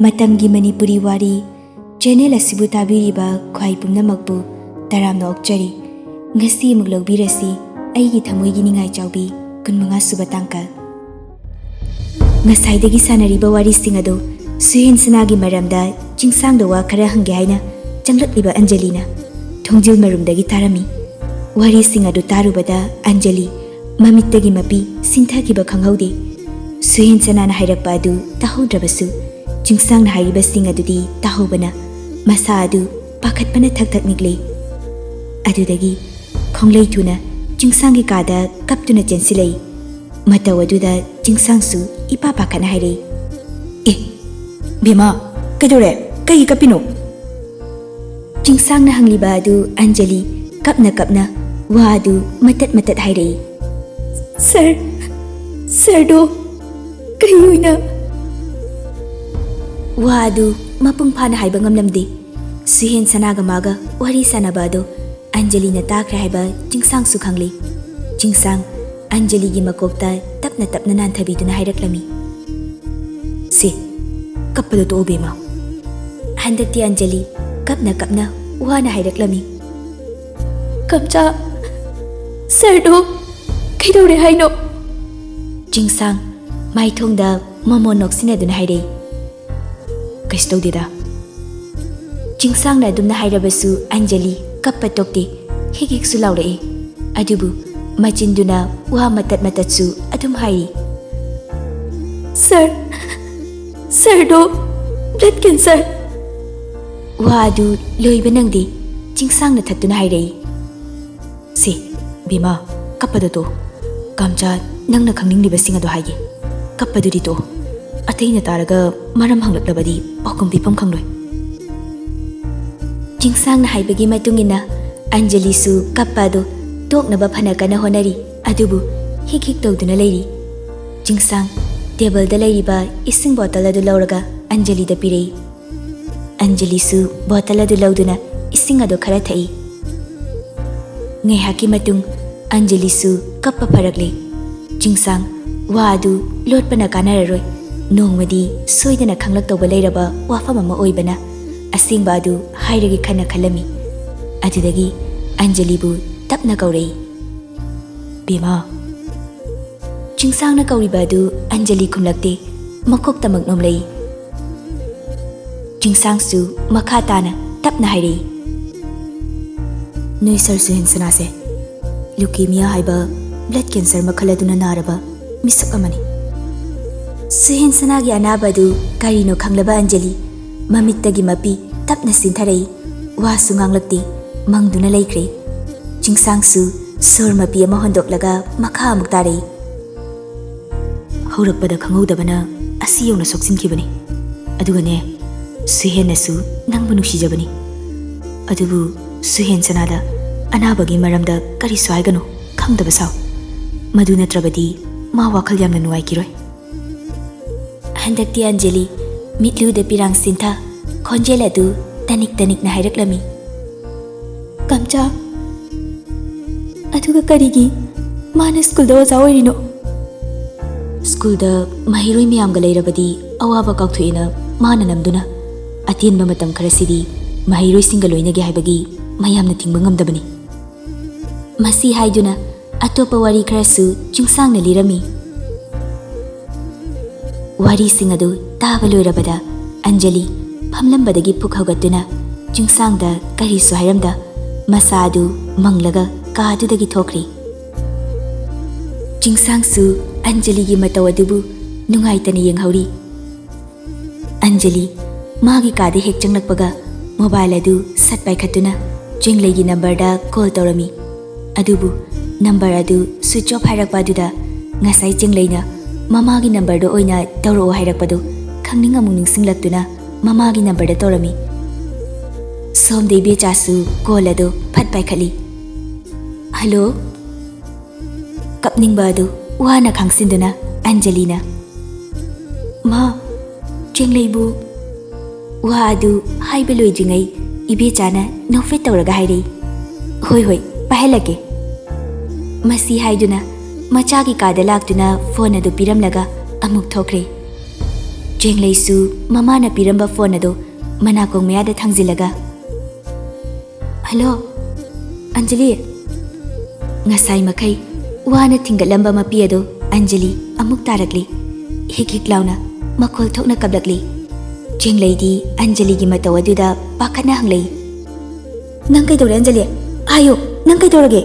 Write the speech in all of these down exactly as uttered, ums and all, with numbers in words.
ꯃꯇꯝꯒꯤ ꯃꯅꯤꯄꯨꯔꯤ ꯋꯥꯔꯤ ꯆꯦꯅꯦꯜ ꯑꯁꯤꯕꯨ ꯇꯥꯕꯤꯔꯤꯕ ꯈ꯭ꯋꯥꯏ ꯄꯨꯝꯅꯃꯛꯄꯨ ꯇꯔꯥꯝꯅ ꯑꯣꯛꯆꯔꯤ꯫ ꯉꯁꯤ ꯑꯃꯨꯛ ꯂꯧꯕꯤꯔꯁꯤ ꯑꯩꯒꯤ ꯊꯃꯣꯏꯒꯤ ꯅꯤꯡꯉꯥꯏ ꯆꯥꯎꯕꯤ ꯀꯨꯟꯃꯉꯥ ꯁꯨꯕ ꯇꯥꯡꯀꯛ꯫ ꯉꯁꯥꯏꯗꯒꯤ ꯁꯥꯟꯅꯔꯤꯕ ꯋꯥꯔꯤꯁꯤꯡ ꯑꯗꯨ ꯁꯨꯍꯦꯟ ꯁꯅꯥꯒꯤ ꯃꯔꯝꯗ ꯆꯤꯡꯁꯥꯡꯗ ꯋꯥ ꯈꯔ ꯍꯪꯒꯦ ꯍꯥꯏꯅ ꯆꯪꯂꯛꯂꯤꯕ ꯑꯟꯖꯂꯤꯅ ꯊꯣꯡꯖꯤꯜ ꯃꯔꯨꯝꯗꯒꯤ ꯇꯥꯔꯝꯃꯤ꯫ ꯋꯥꯔꯤꯁꯤꯡ ꯑꯗꯨ ꯇꯥꯔꯨꯕꯗ ꯑꯟꯖꯂꯤ ꯃꯃꯤꯠꯇꯒꯤ ꯃꯄꯤ ꯁꯤꯟꯊꯈꯤꯕ ꯈꯪꯍꯧꯗꯦ꯫ ꯁꯨꯍꯦꯟ ꯁꯅꯥꯅ ꯍꯥꯏꯔꯛꯄ ꯑꯗꯨ ꯇꯥꯍꯧꯗ꯭ꯔꯕꯁꯨ ꯆꯤꯡꯁꯥꯡꯅ ꯍꯥꯏꯔꯤꯕꯁꯤꯡ ꯑꯗꯨꯗꯤ ꯇꯥꯍꯧꯕꯅ ꯃꯁꯥ ꯑꯗꯨ ꯄꯥꯈꯠꯄꯅ ꯊꯛ ꯊꯛ ꯅꯤꯛꯂꯦ꯫ ꯑꯗꯨꯗꯒꯤ ꯈꯣꯡꯂꯩ ꯊꯨꯅ ꯆꯤꯡꯁꯥꯡꯒꯤ ꯀꯥꯗ ꯀꯞꯇꯨꯅ ꯆꯦꯟꯁꯤꯜꯂꯛꯏ꯫ ꯃꯇꯧ ꯑꯗꯨꯗ ꯆꯤꯡꯁꯥꯡꯁꯨ ꯏꯄꯥ ꯄꯥꯈꯠꯅ ꯍꯥꯏꯔꯛꯏ, "ꯑꯦ, ꯕꯦꯝꯃ, ꯀꯩꯗꯧꯔꯦ? ꯀꯩꯒꯤ ꯀꯞꯄꯤꯅꯣ?" ꯆꯤꯡꯁꯥꯡꯅ ꯍꯪꯂꯤꯕ ꯑꯗꯨ ꯑꯟꯖꯂꯤ ꯀꯞꯅ ꯀꯞꯅ ꯋꯥ ꯑꯗꯨ ꯃꯇꯠ ꯃꯇꯠ ꯍꯥꯏꯔꯛꯏ꯫ "ꯁꯥꯔ, ꯁꯥꯔꯗꯣ ꯀꯩ ꯑꯣꯏꯅ?" ꯋꯥ ꯑꯗꯨ ꯃꯄꯨꯡ ꯐꯥꯅ ꯍꯥꯏꯕ ꯉꯝꯂꯝꯗꯦ꯫ ꯁꯨꯍꯦꯟ ꯁꯅꯥꯒ ꯃꯥꯒ ꯋꯥꯔꯤ ꯁꯥꯟꯅꯕ ꯑꯗꯨ ꯑꯟꯖꯂꯤꯅ ꯇꯥꯈ꯭ꯔꯦ ꯍꯥꯏꯕ ꯆꯤꯡꯁꯥꯡꯁꯨ ꯈꯪꯂꯤ꯫ ꯆꯤꯡꯁꯥꯡ ꯑꯟꯖꯂꯤꯒꯤ ꯃꯀꯣꯛꯇ ꯇꯞꯅ ꯇꯞꯅ ꯅꯥꯟꯊꯕꯤꯗꯨꯅ ꯍꯥꯏꯔꯛꯂꯝꯃꯤ, "ꯁꯦ, ꯀꯞꯄꯗꯣ ꯇꯣꯛꯑꯣ ꯕꯦꯝꯃ꯫" ꯍꯟꯗꯛꯇꯤ ꯑꯟꯖꯂꯤ ꯀꯞꯅ ꯀꯞꯅ ꯋꯥꯅ ꯍꯥꯏꯔꯛꯂꯝꯃꯤ, "ꯀꯝꯆꯥ, ꯁꯥꯔꯗꯣ ꯀꯩꯗꯧꯔꯦ ꯍꯥꯏꯅꯣ?" ꯆꯤꯡꯁꯥꯡ ꯃꯥꯏꯊꯣꯡꯗ ꯃꯃꯣꯟ ꯅꯣꯛꯁꯤꯟꯅꯗꯨꯅ ꯍꯥꯏꯔꯛꯏ, "ꯀꯩꯁꯨ ꯇꯧꯗꯦꯗ꯫" ꯆꯤꯡꯁꯥꯡꯅ ꯑꯗꯨꯝꯅ ꯍꯥꯏꯔꯕꯁꯨ ꯑꯟꯖꯂꯤ ꯀꯞꯄ ꯇꯣꯛꯇꯦ, ꯍꯤꯛ ꯍꯤꯛꯁꯨ ꯂꯥꯎꯔꯛꯏ꯫ ꯑꯗꯨꯕꯨ ꯃꯆꯤꯟꯗꯨꯅ ꯋꯥ ꯃꯇꯠ ꯃꯇꯠꯁꯨ ꯑꯗꯨꯝ ꯍꯥꯏꯔꯤ, "ꯁꯥꯔ, ꯁꯥꯔꯗꯣ ꯕ꯭ꯂꯗ ꯀꯦꯟꯁꯔ꯫" ꯋꯥ ꯑꯗꯨ ꯂꯣꯏꯕ ꯅꯪꯗꯦ, ꯆꯤꯡꯁꯥꯡꯅ ꯊꯠꯇꯨꯅ ꯍꯥꯏꯔꯛꯏ, "ꯁꯦ, ꯕꯦꯝꯃ, ꯀꯞꯄꯗꯣ ꯇꯣꯛꯑꯣ꯫ ꯀꯥꯝꯆꯥ, ꯅꯪꯅ ꯈꯪꯅꯤꯡꯂꯤꯕꯁꯤꯡ ꯑꯗꯣ ꯍꯥꯏꯒꯦ꯫ ꯀꯞꯄꯗꯨꯗꯤ ꯇꯣꯛꯑꯣ꯫ ꯑꯇꯩꯅ ꯇꯥꯔꯒ ꯃꯔꯝ ꯍꯪꯂꯛꯂꯕꯗꯤ ꯄꯥꯎꯈꯨꯝ ꯄꯤꯐꯝ ꯈꯪꯂꯣꯏ꯫" ꯆꯤꯡꯁꯥꯡꯅ ꯍꯥꯏꯕꯒꯤ ꯃꯇꯨꯡ ꯏꯟꯅ ꯑꯟꯖꯂꯤꯁꯨ ꯀꯞꯄ ꯑꯗꯨ ꯇꯣꯛꯅꯕ ꯐꯅ ꯀꯟꯅ ꯍꯣꯠꯅꯔꯤ, ꯑꯗꯨꯕꯨ ꯍꯤꯛ ꯍꯤꯛ ꯇꯧꯗꯨꯅ ꯂꯩꯔꯤ꯫ ꯆꯤꯡꯁꯥꯡ ꯇꯦꯕꯜꯗ ꯂꯩꯔꯤꯕ ꯏꯁꯤꯡ ꯕꯣꯇꯜ ꯑꯗꯨ ꯂꯧꯔꯒ ꯑꯟꯖꯂꯤꯗ ꯄꯤꯔꯛꯏ꯫ ꯑꯟꯖꯂꯤꯁꯨ ꯕꯣꯇꯜ ꯑꯗꯨ ꯂꯧꯗꯨꯅ ꯏꯁꯤꯡ ꯑꯗꯨ ꯈꯔ ꯊꯛꯏ꯫ ꯉꯥꯏꯍꯥꯛꯀꯤ ꯃꯇꯨꯡ ꯑꯟꯖꯂꯤꯁꯨ ꯀꯞꯄ ꯐꯔꯛꯂꯦ꯫ ꯆꯤꯡꯁꯥꯡ ꯋꯥ ꯑꯗꯨ ꯂꯣꯠꯄꯅ ꯀꯥꯟꯅꯔꯔꯣꯏ꯫ ꯅꯣꯡꯃꯗꯤ ꯁꯣꯏꯗꯅ ꯈꯪꯂꯛꯇꯧꯕ ꯂꯩꯔꯕ ꯋꯥꯐꯝ ꯑꯃ ꯑꯣꯏꯕꯅ ꯑꯁꯦꯡꯕ ꯑꯗꯨ ꯍꯥꯏꯔꯒꯦ ꯈꯟꯅ ꯈꯜꯂꯝꯃꯤ꯫ ꯑꯗꯨꯗꯒꯤ ꯑꯟꯖꯂꯤꯕꯨ ꯇꯞꯅ ꯀꯧꯔꯛꯏ꯫ "ꯕꯦꯃꯥ!" ꯆꯤꯡꯁꯥꯡꯅ ꯀꯧꯔꯤꯕ ꯑꯗꯨ ꯑꯟꯖꯂꯤ ꯈꯨꯝꯂꯛꯇꯦ꯫ ꯃꯀꯣꯛꯇꯃꯛ ꯅꯣꯝꯂꯛꯏ꯫ ꯆꯤꯡꯁꯥꯡꯁꯨ ꯃꯈꯥ ꯇꯥꯅ ꯇꯞꯅ ꯍꯥꯏꯔꯛꯏ, "ꯅꯣꯏ ꯁꯥꯔ ꯁꯨꯍꯦꯟꯁꯅꯥꯁꯦ ꯂꯨꯀꯦꯃꯤꯌꯥ ꯍꯥꯏꯕ ꯕ꯭ꯂꯗ ꯀꯦꯟꯁꯔ ꯃꯈꯜ ꯑꯗꯨꯅ ꯅꯥꯔꯕ ꯃꯤꯁꯛ ꯑꯃꯅꯤ꯫ ꯁꯨꯍꯦꯟꯁꯅꯥꯒꯤ ꯑꯅꯥꯕ ꯑꯗꯨ ꯀꯔꯤꯅꯣ ꯈꯪꯂꯕ ꯑꯟꯖꯂꯤ ꯃꯃꯤꯠꯇꯒꯤ ꯃꯄꯤ ꯇꯞꯅ ꯆꯤꯟꯊꯔꯛꯏ꯫ ꯋꯥꯁꯨ ꯉꯥꯡꯂꯛꯇꯦ꯫ ꯃꯪꯗꯨꯅ ꯂꯩꯈ꯭ꯔꯦ꯫ ꯆꯤꯡꯁꯥꯡꯁꯨ ꯁꯣꯔ ꯃꯄꯤ ꯑꯃ ꯍꯣꯟꯗꯣꯛꯂꯒ ꯃꯈꯥ ꯑꯃꯨꯛ ꯇꯥꯔꯛꯏ꯫ ꯍꯧꯔꯛꯄꯗ ꯈꯪꯍꯧꯗꯕꯅ ꯑꯁꯤ ꯌꯧꯅ ꯁꯣꯛꯆꯤꯟꯈꯤꯕꯅꯤ꯫ ꯑꯗꯨꯒꯅꯦ, ꯁꯨꯍꯦꯟꯅꯁꯨ ꯅꯪꯕꯨ ꯅꯨꯡꯁꯤꯖꯕꯅꯤ꯫ ꯑꯗꯨꯕꯨ ꯁꯨꯍꯦꯟ ꯁꯅꯥꯗ ꯑꯅꯥꯕꯒꯤ ꯃꯔꯝꯗ ꯀꯔꯤꯁꯨ ꯍꯥꯏꯒꯅꯨ, ꯈꯪꯗꯕ ꯁꯥꯎ꯫ ꯃꯗꯨ ꯅꯠꯇ꯭ꯔꯕꯗꯤ ꯃꯥ ꯋꯥꯈꯜ ꯌꯥꯝꯅ ꯅꯨꯡꯉꯥꯏꯈꯤꯔꯣꯏ꯫" ꯍꯟꯗꯛꯇꯤ ꯑꯟꯖꯂꯤ ꯃꯤꯠꯂꯨꯗ ꯄꯤꯔꯥꯡ ꯁꯤꯟꯊ, ꯈꯣꯟꯖꯦꯜ ꯑꯗꯨ ꯇꯅꯤꯛ ꯇꯅꯤꯛꯅ ꯍꯥꯏꯔꯛꯂꯝꯃꯤ꯫ "ꯀꯝꯆꯥ, ꯑꯗꯨꯒ ꯀꯔꯤꯒꯤ ꯃꯥꯅ ꯁ꯭ꯀꯨꯜꯗ ꯑꯣꯖꯥ ꯑꯣꯏꯔꯤꯅꯣ?" "ꯁ꯭ꯀꯨꯜꯗ ꯃꯍꯩꯔꯣꯏ ꯃꯌꯥꯝꯒ ꯂꯩꯔꯕꯗꯤ ꯑꯋꯥꯕ ꯀꯥꯎꯊꯣꯛꯑꯦꯅ ꯃꯥꯅ ꯅꯝꯗꯨꯅ ꯑꯇꯦꯟꯕ ꯃꯇꯝ ꯈꯔꯁꯤꯗꯤ ꯃꯍꯩꯔꯣꯏꯁꯤꯡꯒ ꯂꯣꯏꯅꯒꯦ ꯍꯥꯏꯕꯒꯤ ꯃꯌꯥꯝꯅ ꯊꯤꯡꯕ ꯉꯝꯗꯕꯅꯤ꯫" ꯃꯁꯤ ꯍꯥꯏꯗꯨꯅ ꯑꯇꯣꯞꯄ ꯋꯥꯔꯤ ꯈꯔꯁꯨ ꯆꯤꯡꯁꯥꯡꯅ ꯂꯤꯔꯝꯃꯤ꯫ ꯋꯥꯔꯤꯁꯤꯡ ꯑꯗꯨ ꯇꯥꯕ ꯂꯣꯏꯔꯕꯗ ꯑꯟꯖꯂꯤ ꯐꯝꯂꯝꯕꯗꯒꯤ ꯄꯨꯛ ꯍꯧꯒꯠꯇꯨꯅ ꯆꯤꯡꯁꯥꯡꯗ ꯀꯔꯤꯁꯨ ꯍꯥꯏꯔꯝꯗ ꯃꯁꯥ ꯑꯗꯨ ꯃꯪꯂꯒ ꯀꯥꯗꯨꯗꯒꯤ ꯊꯣꯛꯈ꯭ꯔꯦ꯫ ꯆꯤꯡꯁꯥꯡꯁꯨ ꯑꯟꯖꯂꯤꯒꯤ ꯃꯇꯧ ꯑꯗꯨꯕꯨ ꯅꯨꯡꯉꯥꯏꯇꯅ ꯌꯦꯡꯍꯧꯔꯤ꯫ ꯑꯟꯖꯂꯤ ꯃꯥꯒꯤ ꯀꯥꯗ ꯍꯦꯛ ꯆꯪꯂꯛꯄꯒ ꯃꯣꯕꯥꯏꯜ ꯑꯗꯨ ꯁꯠ ꯄꯥꯏꯈꯠꯇꯨꯅ ꯆꯦꯡꯂꯩꯒꯤ ꯅꯝꯕꯔꯗ ꯀꯣꯜ ꯇꯧꯔꯝꯃꯤ꯫ ꯑꯗꯨꯕꯨ ꯅꯝꯕꯔ ꯑꯗꯨ ꯁ꯭ꯋꯤꯆ ꯑꯣꯐ ꯍꯥꯏꯔꯛꯄ ꯑꯗꯨꯗ ꯉꯁꯥꯏ ꯆꯦꯡꯂꯩꯅ ꯃꯃꯥꯒꯤ ꯅꯝꯕꯔꯗ ꯑꯣꯏꯅ ꯇꯧꯔꯛꯑꯣ ꯍꯥꯏꯔꯛꯄꯗꯨ ꯈꯪꯅꯤꯡ ꯑꯃꯨꯛ ꯅꯤꯡꯁꯤꯡꯂꯛꯇꯨꯅ ꯃꯃꯥꯒꯤ ꯅꯝꯕꯔꯗ ꯇꯧꯔꯝꯃꯤ꯫ ꯁꯣꯝꯗ ꯏꯕꯦꯆꯥꯁꯨ ꯀꯣꯜ ꯑꯗꯨ ꯐꯠ ꯄꯥꯏꯈꯠꯂꯤ꯫ "ꯍꯜꯂꯣ?" ꯀꯞꯅꯤꯡꯕ ꯑꯗꯨ ꯋꯥꯅ ꯈꯥꯡꯁꯤꯟꯗꯨꯅ ꯑꯟꯖꯂꯤꯅ, "ꯃꯥ, ꯆꯦꯡꯂꯩꯕꯨ ꯋꯥ ꯑꯗꯨ ꯍꯥꯏꯕ ꯂꯣꯏꯗ꯭ꯔꯤꯉꯩ ꯏꯕꯦꯆꯥꯅ ꯅꯣꯛꯐꯦꯠ ꯇꯧꯔꯒ ꯍꯥꯏꯔꯛꯏ, "ꯍꯣꯏ, ꯍꯣꯏ, ꯄꯥꯏꯍꯜꯂꯛꯀꯦ꯫" ꯃꯁꯤ ꯍꯥꯏꯗꯨꯅ ꯃꯆꯥꯒꯤ ꯀꯥꯗ ꯂꯥꯛꯇꯨꯅ ꯐꯣꯟ ꯑꯗꯨ ꯄꯤꯔꯝꯂꯒ ꯑꯃꯨꯛ ꯊꯣꯛꯈ꯭ꯔꯦ꯫ ꯆꯦꯡꯂꯩꯁꯨ ꯃꯃꯥꯅ ꯄꯤꯔꯝꯕ ꯐꯣꯟ ꯑꯗꯨ ꯃꯅꯥꯀꯣꯡ ꯃꯌꯥꯗ ꯊꯥꯡꯖꯤꯜꯂꯒ, "ꯍꯜꯂꯣ, ꯑꯟꯖꯂꯤ?" ꯉꯁꯥꯏ ꯃꯈꯩ ꯋꯥꯅ ꯊꯤꯡꯒꯠꯂꯝꯕ ꯃꯄꯤ ꯑꯗꯨ ꯑꯟꯖꯂꯤ ꯑꯃꯨꯛ ꯇꯥꯔꯛꯂꯤ꯫ ꯍꯤꯛ ꯍꯤꯛ ꯂꯥꯎꯅ ꯃꯈꯣꯜ ꯊꯣꯛꯅ ꯀꯞꯂꯛꯂꯤ꯫ ꯆꯦꯡꯂꯩꯗꯤ ꯑꯟꯖꯂꯤꯒꯤ ꯃꯇꯧ ꯑꯗꯨꯗ ꯄꯥꯈꯠꯅ ꯍꯪꯂꯛꯏ, "ꯅꯪ ꯀꯩꯗꯧꯔꯦ, ꯑꯟꯖꯂꯤ? ꯍꯥꯏꯌꯨ, ꯅꯪ ꯀꯩꯗꯧꯔꯒꯦ?"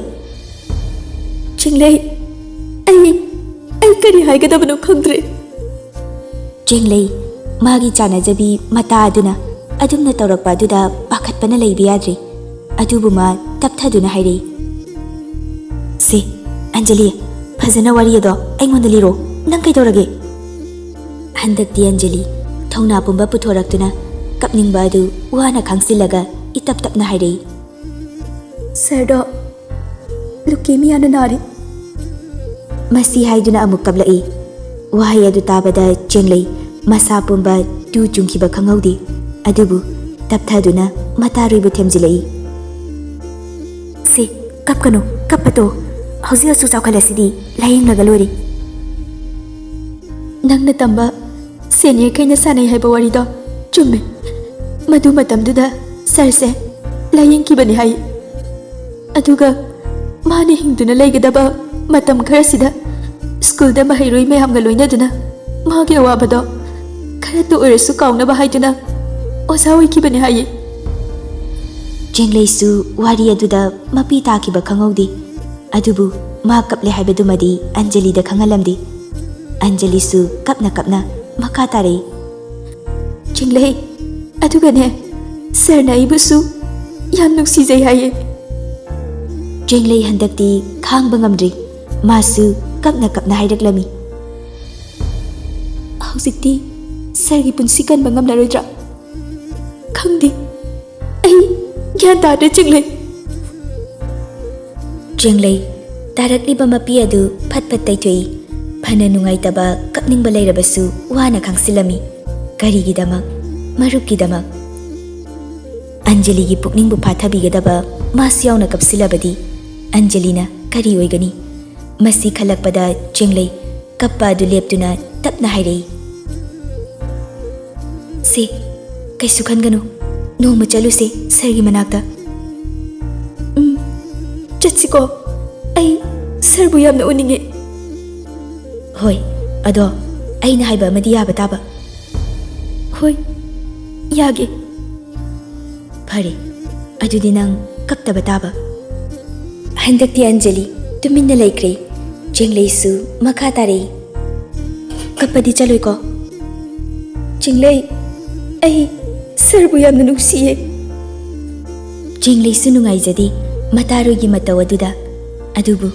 "ꯆꯦꯡꯂꯩ, ꯑꯩ, ꯑꯩ ꯀꯔꯤ ꯍꯥꯏꯒꯗꯕꯅꯣ ꯈꯪꯗ꯭ꯔꯦ꯫" ꯆꯦꯡꯂꯩ, ꯃꯥꯒꯤ ꯆꯥꯟꯅꯖꯕꯤ ꯃꯇꯥ ꯑꯗꯨꯅ ꯑꯗꯨꯝꯅ ꯇꯧꯔꯛꯄ ꯑꯗꯨꯗ ꯄꯥꯈꯠꯄꯅ ꯂꯩꯕ ꯌꯥꯗ꯭ꯔꯦ꯫ ꯑꯗꯨꯕꯨ ꯃꯥ ꯇꯞꯊꯗꯨꯅ ꯍꯥꯏꯔꯛꯏ, "ꯁꯦ, ꯑꯟꯖꯂꯤ, ꯐꯖꯅ ꯋꯥꯔꯤ ꯑꯗꯣ ꯑꯩꯉꯣꯟꯗ ꯂꯤꯔꯣ꯫ ꯅꯪ ꯀꯩꯗꯧꯔꯒꯦ?" ꯍꯟꯗꯛꯇꯤ ꯑꯟꯖꯂꯤ ꯊꯧꯅꯥ ꯄꯨꯝꯕ ꯄꯨꯊꯣꯔꯛꯇꯨꯅ ꯀꯞꯅꯤꯡꯕ ꯑꯗꯨ ꯋꯥꯅ ꯈꯥꯡꯁꯤꯜꯂꯒ ꯏꯇꯞ ꯇꯞꯅ ꯍꯥꯏꯔꯛꯏ, "ꯁꯥꯔꯗꯣ ꯂꯨꯀꯦꯃꯤꯌꯥꯅ ꯅꯥꯔꯤ꯫" ꯃꯁꯤ ꯍꯥꯏꯗꯨꯅ ꯑꯃꯨꯛ ꯀꯞꯂꯛꯏ꯫ ꯋꯥꯍꯩ ꯑꯗꯨ ꯇꯥꯕꯗ ꯆꯦꯡꯂꯩ ꯃꯁꯥ ꯄꯨꯝꯕ ꯇꯨ ꯆꯨꯡꯈꯤꯕ ꯈꯪꯍꯧꯗꯦ꯫ ꯑꯗꯨꯕꯨ ꯇꯞꯊꯗꯨꯅ ꯃꯇꯥꯔꯣꯏꯕꯨ ꯊꯦꯝꯖꯤꯜꯂꯛꯏ꯫ "ꯁꯦ, ꯀꯞꯀꯅꯨ, ꯀꯞꯄ ꯇꯣꯛꯑꯣ꯫ ꯍꯧꯖꯤꯛ ꯑꯁꯨꯛ ꯆꯥꯎꯈꯠꯂꯁꯤꯗꯤ ꯂꯥꯌꯦꯡꯂꯒ ꯂꯣꯏꯔꯦ꯫" "ꯅꯪꯅ ꯇꯝꯕ ꯁꯦꯅꯤꯌꯔꯈꯩꯅ ꯁꯥꯟꯅꯩ ꯍꯥꯏꯕ ꯋꯥꯔꯤꯗꯣ ꯆꯨꯝꯃꯦ꯫ ꯃꯗꯨ ꯃꯇꯝꯗꯨꯗ ꯁꯥꯔꯁꯦ ꯂꯥꯌꯦꯡꯈꯤꯕꯅꯤ ꯍꯥꯏ꯫ ꯑꯗꯨꯒ ꯃꯥꯅ ꯍꯤꯡꯗꯨꯅ ꯂꯩꯒꯗꯕ ꯃꯇꯝ ꯈꯔꯁꯤꯗ ꯁ꯭ꯀꯨꯜꯗ ꯃꯍꯩꯔꯣꯏ ꯃꯌꯥꯝꯒ ꯂꯣꯏꯅꯗꯨꯅ ꯃꯥꯒꯤ ꯑꯋꯥꯕꯗꯣ ꯈꯔꯇ ꯑꯣꯏꯔꯁꯨ ꯀꯥꯎꯅꯕ ꯍꯥꯏꯗꯨꯅ ꯑꯣꯖꯥ ꯑꯣꯏꯈꯤꯕꯅꯤ ꯍꯥꯏꯌꯦ꯫" ꯆꯦꯡꯂꯩꯁꯨ ꯋꯥꯔꯤ ꯑꯗꯨꯗ ꯃꯄꯤ ꯇꯥꯈꯤꯕ ꯈꯪꯍꯧꯗꯦ꯫ ꯑꯗꯨꯕꯨ ꯃꯥ ꯀꯞꯂꯦ ꯍꯥꯏꯕꯗꯨꯃꯗꯤ ꯑꯟꯖꯂꯤꯗ ꯈꯪꯍꯜꯂꯝꯗꯦ꯫ ꯑꯟꯖꯂꯤꯁꯨ ꯀꯞꯅ ꯀꯞꯅ ꯃꯈꯥ ꯇꯥꯔꯛꯏ, "ꯆꯤꯡꯂꯩ, ꯑꯗꯨꯒꯅꯦ, ꯁꯥꯔꯅ ꯑꯩꯕꯨꯁꯨ ꯌꯥꯝ ꯅꯨꯡꯁꯤꯖꯩ ꯍꯥꯏꯌꯦ꯫" ꯆꯦꯡꯂꯩ ꯍꯟꯗꯛꯇꯤ ꯈꯥꯡꯕ ꯉꯝꯗ꯭ꯔꯤ꯫ ꯃꯥꯁꯨ ꯀꯞꯅ ꯀꯞꯅ ꯍꯥꯏꯔꯛꯂꯝꯃꯤ, "ꯍꯧꯖꯤꯛꯇꯤ ꯁꯥꯔꯒꯤ ꯄꯨꯟꯁꯤ ꯀꯟꯕ ꯉꯝꯂꯔꯣꯏꯗ꯭ꯔꯥ? ꯈꯪꯗꯦ꯫ ꯑꯩ ꯒ꯭ꯌꯥꯟ ꯇꯥꯗ꯭ꯔꯦ, ꯆꯤꯡꯂꯩ꯫" ꯆꯦꯡꯂꯩ, ꯇꯥꯔꯛꯂꯤꯕ ꯃꯄꯤ ꯑꯗꯨ ꯐꯠ ꯐꯠ ꯇꯩꯊꯣꯛꯏ꯫ ꯐꯅ ꯅꯨꯡꯉꯥꯏꯇꯕ, ꯀꯞꯅꯤꯡꯕ ꯂꯩꯔꯕꯁꯨ ꯋꯥꯅ ꯈꯥꯡꯁꯤꯜꯂꯝꯃꯤ꯫ ꯀꯔꯤꯒꯤꯗꯃꯛ? ꯃꯔꯨꯞꯀꯤꯗꯃꯛ꯫ ꯑꯟꯖꯂꯤꯒꯤ ꯄꯨꯛꯅꯤꯡꯕꯨ ꯐꯥꯊꯕꯤꯒꯗꯕ ꯃꯥꯁꯨ ꯌꯥꯎꯅ ꯀꯞꯁꯤꯜꯂꯕꯗꯤ ꯑꯟꯖꯂꯤꯅ ꯀꯔꯤ ꯑꯣꯏꯒꯅꯤ? ꯃꯁꯤ ꯈꯜꯂꯛꯄꯗ ꯆꯦꯡꯂꯩ ꯀꯞꯄ ꯑꯗꯨ ꯂꯦꯞꯇꯨꯅ ꯇꯞꯅ ꯍꯥꯏꯔꯛꯏ, ꯁꯦ, ꯀꯩꯁꯨ ꯈꯟꯒꯅꯨ꯫ ꯅꯣꯡꯃ ꯆꯠꯂꯨꯁꯦ ꯁꯥꯔꯒꯤ ꯃꯅꯥꯛꯇ꯫ ꯎꯝ, ꯆꯠꯁꯤꯀꯣ꯫ ꯑꯩ ꯁꯥꯔꯕꯨ ꯌꯥꯝꯅ ꯎꯅꯤꯡꯉꯦ꯫ ꯍꯣꯏ, ꯑꯗꯣ ꯑꯩꯅ ꯍꯥꯏꯕ ꯑꯃꯗꯤ ꯌꯥꯕ ꯇꯥꯕ꯫ ꯍꯣꯏ, ꯌꯥꯒꯦ꯫ ꯐꯔꯦ, ꯑꯗꯨꯗꯤ ꯅꯪ ꯀꯞꯇꯕ ꯇꯥꯕ꯫ ꯍꯟꯗꯛꯇꯤ ꯑꯟꯖꯂꯤ ꯇꯨꯃꯤꯟꯅ ꯂꯩꯈ꯭ꯔꯦ꯫ ꯆꯦꯡꯂꯩꯁꯨ ꯃꯈꯥ ꯇꯥꯔꯛꯏ꯫ ꯀꯞꯄꯗꯤ ꯆꯠꯂꯣꯏꯀꯣ? ꯆꯦꯡꯂꯩ, ꯑꯩ ꯁꯥꯔꯕꯨ ꯌꯥꯝꯅ ꯅꯨꯡꯁꯤꯌꯦ꯫ ꯆꯦꯡꯂꯩꯁꯨ ꯅꯨꯡꯉꯥꯏꯖꯗꯦ ꯃꯇꯥꯔꯣꯏꯒꯤ ꯃꯇꯧ ꯑꯗꯨꯗ, ꯑꯗꯨꯕꯨ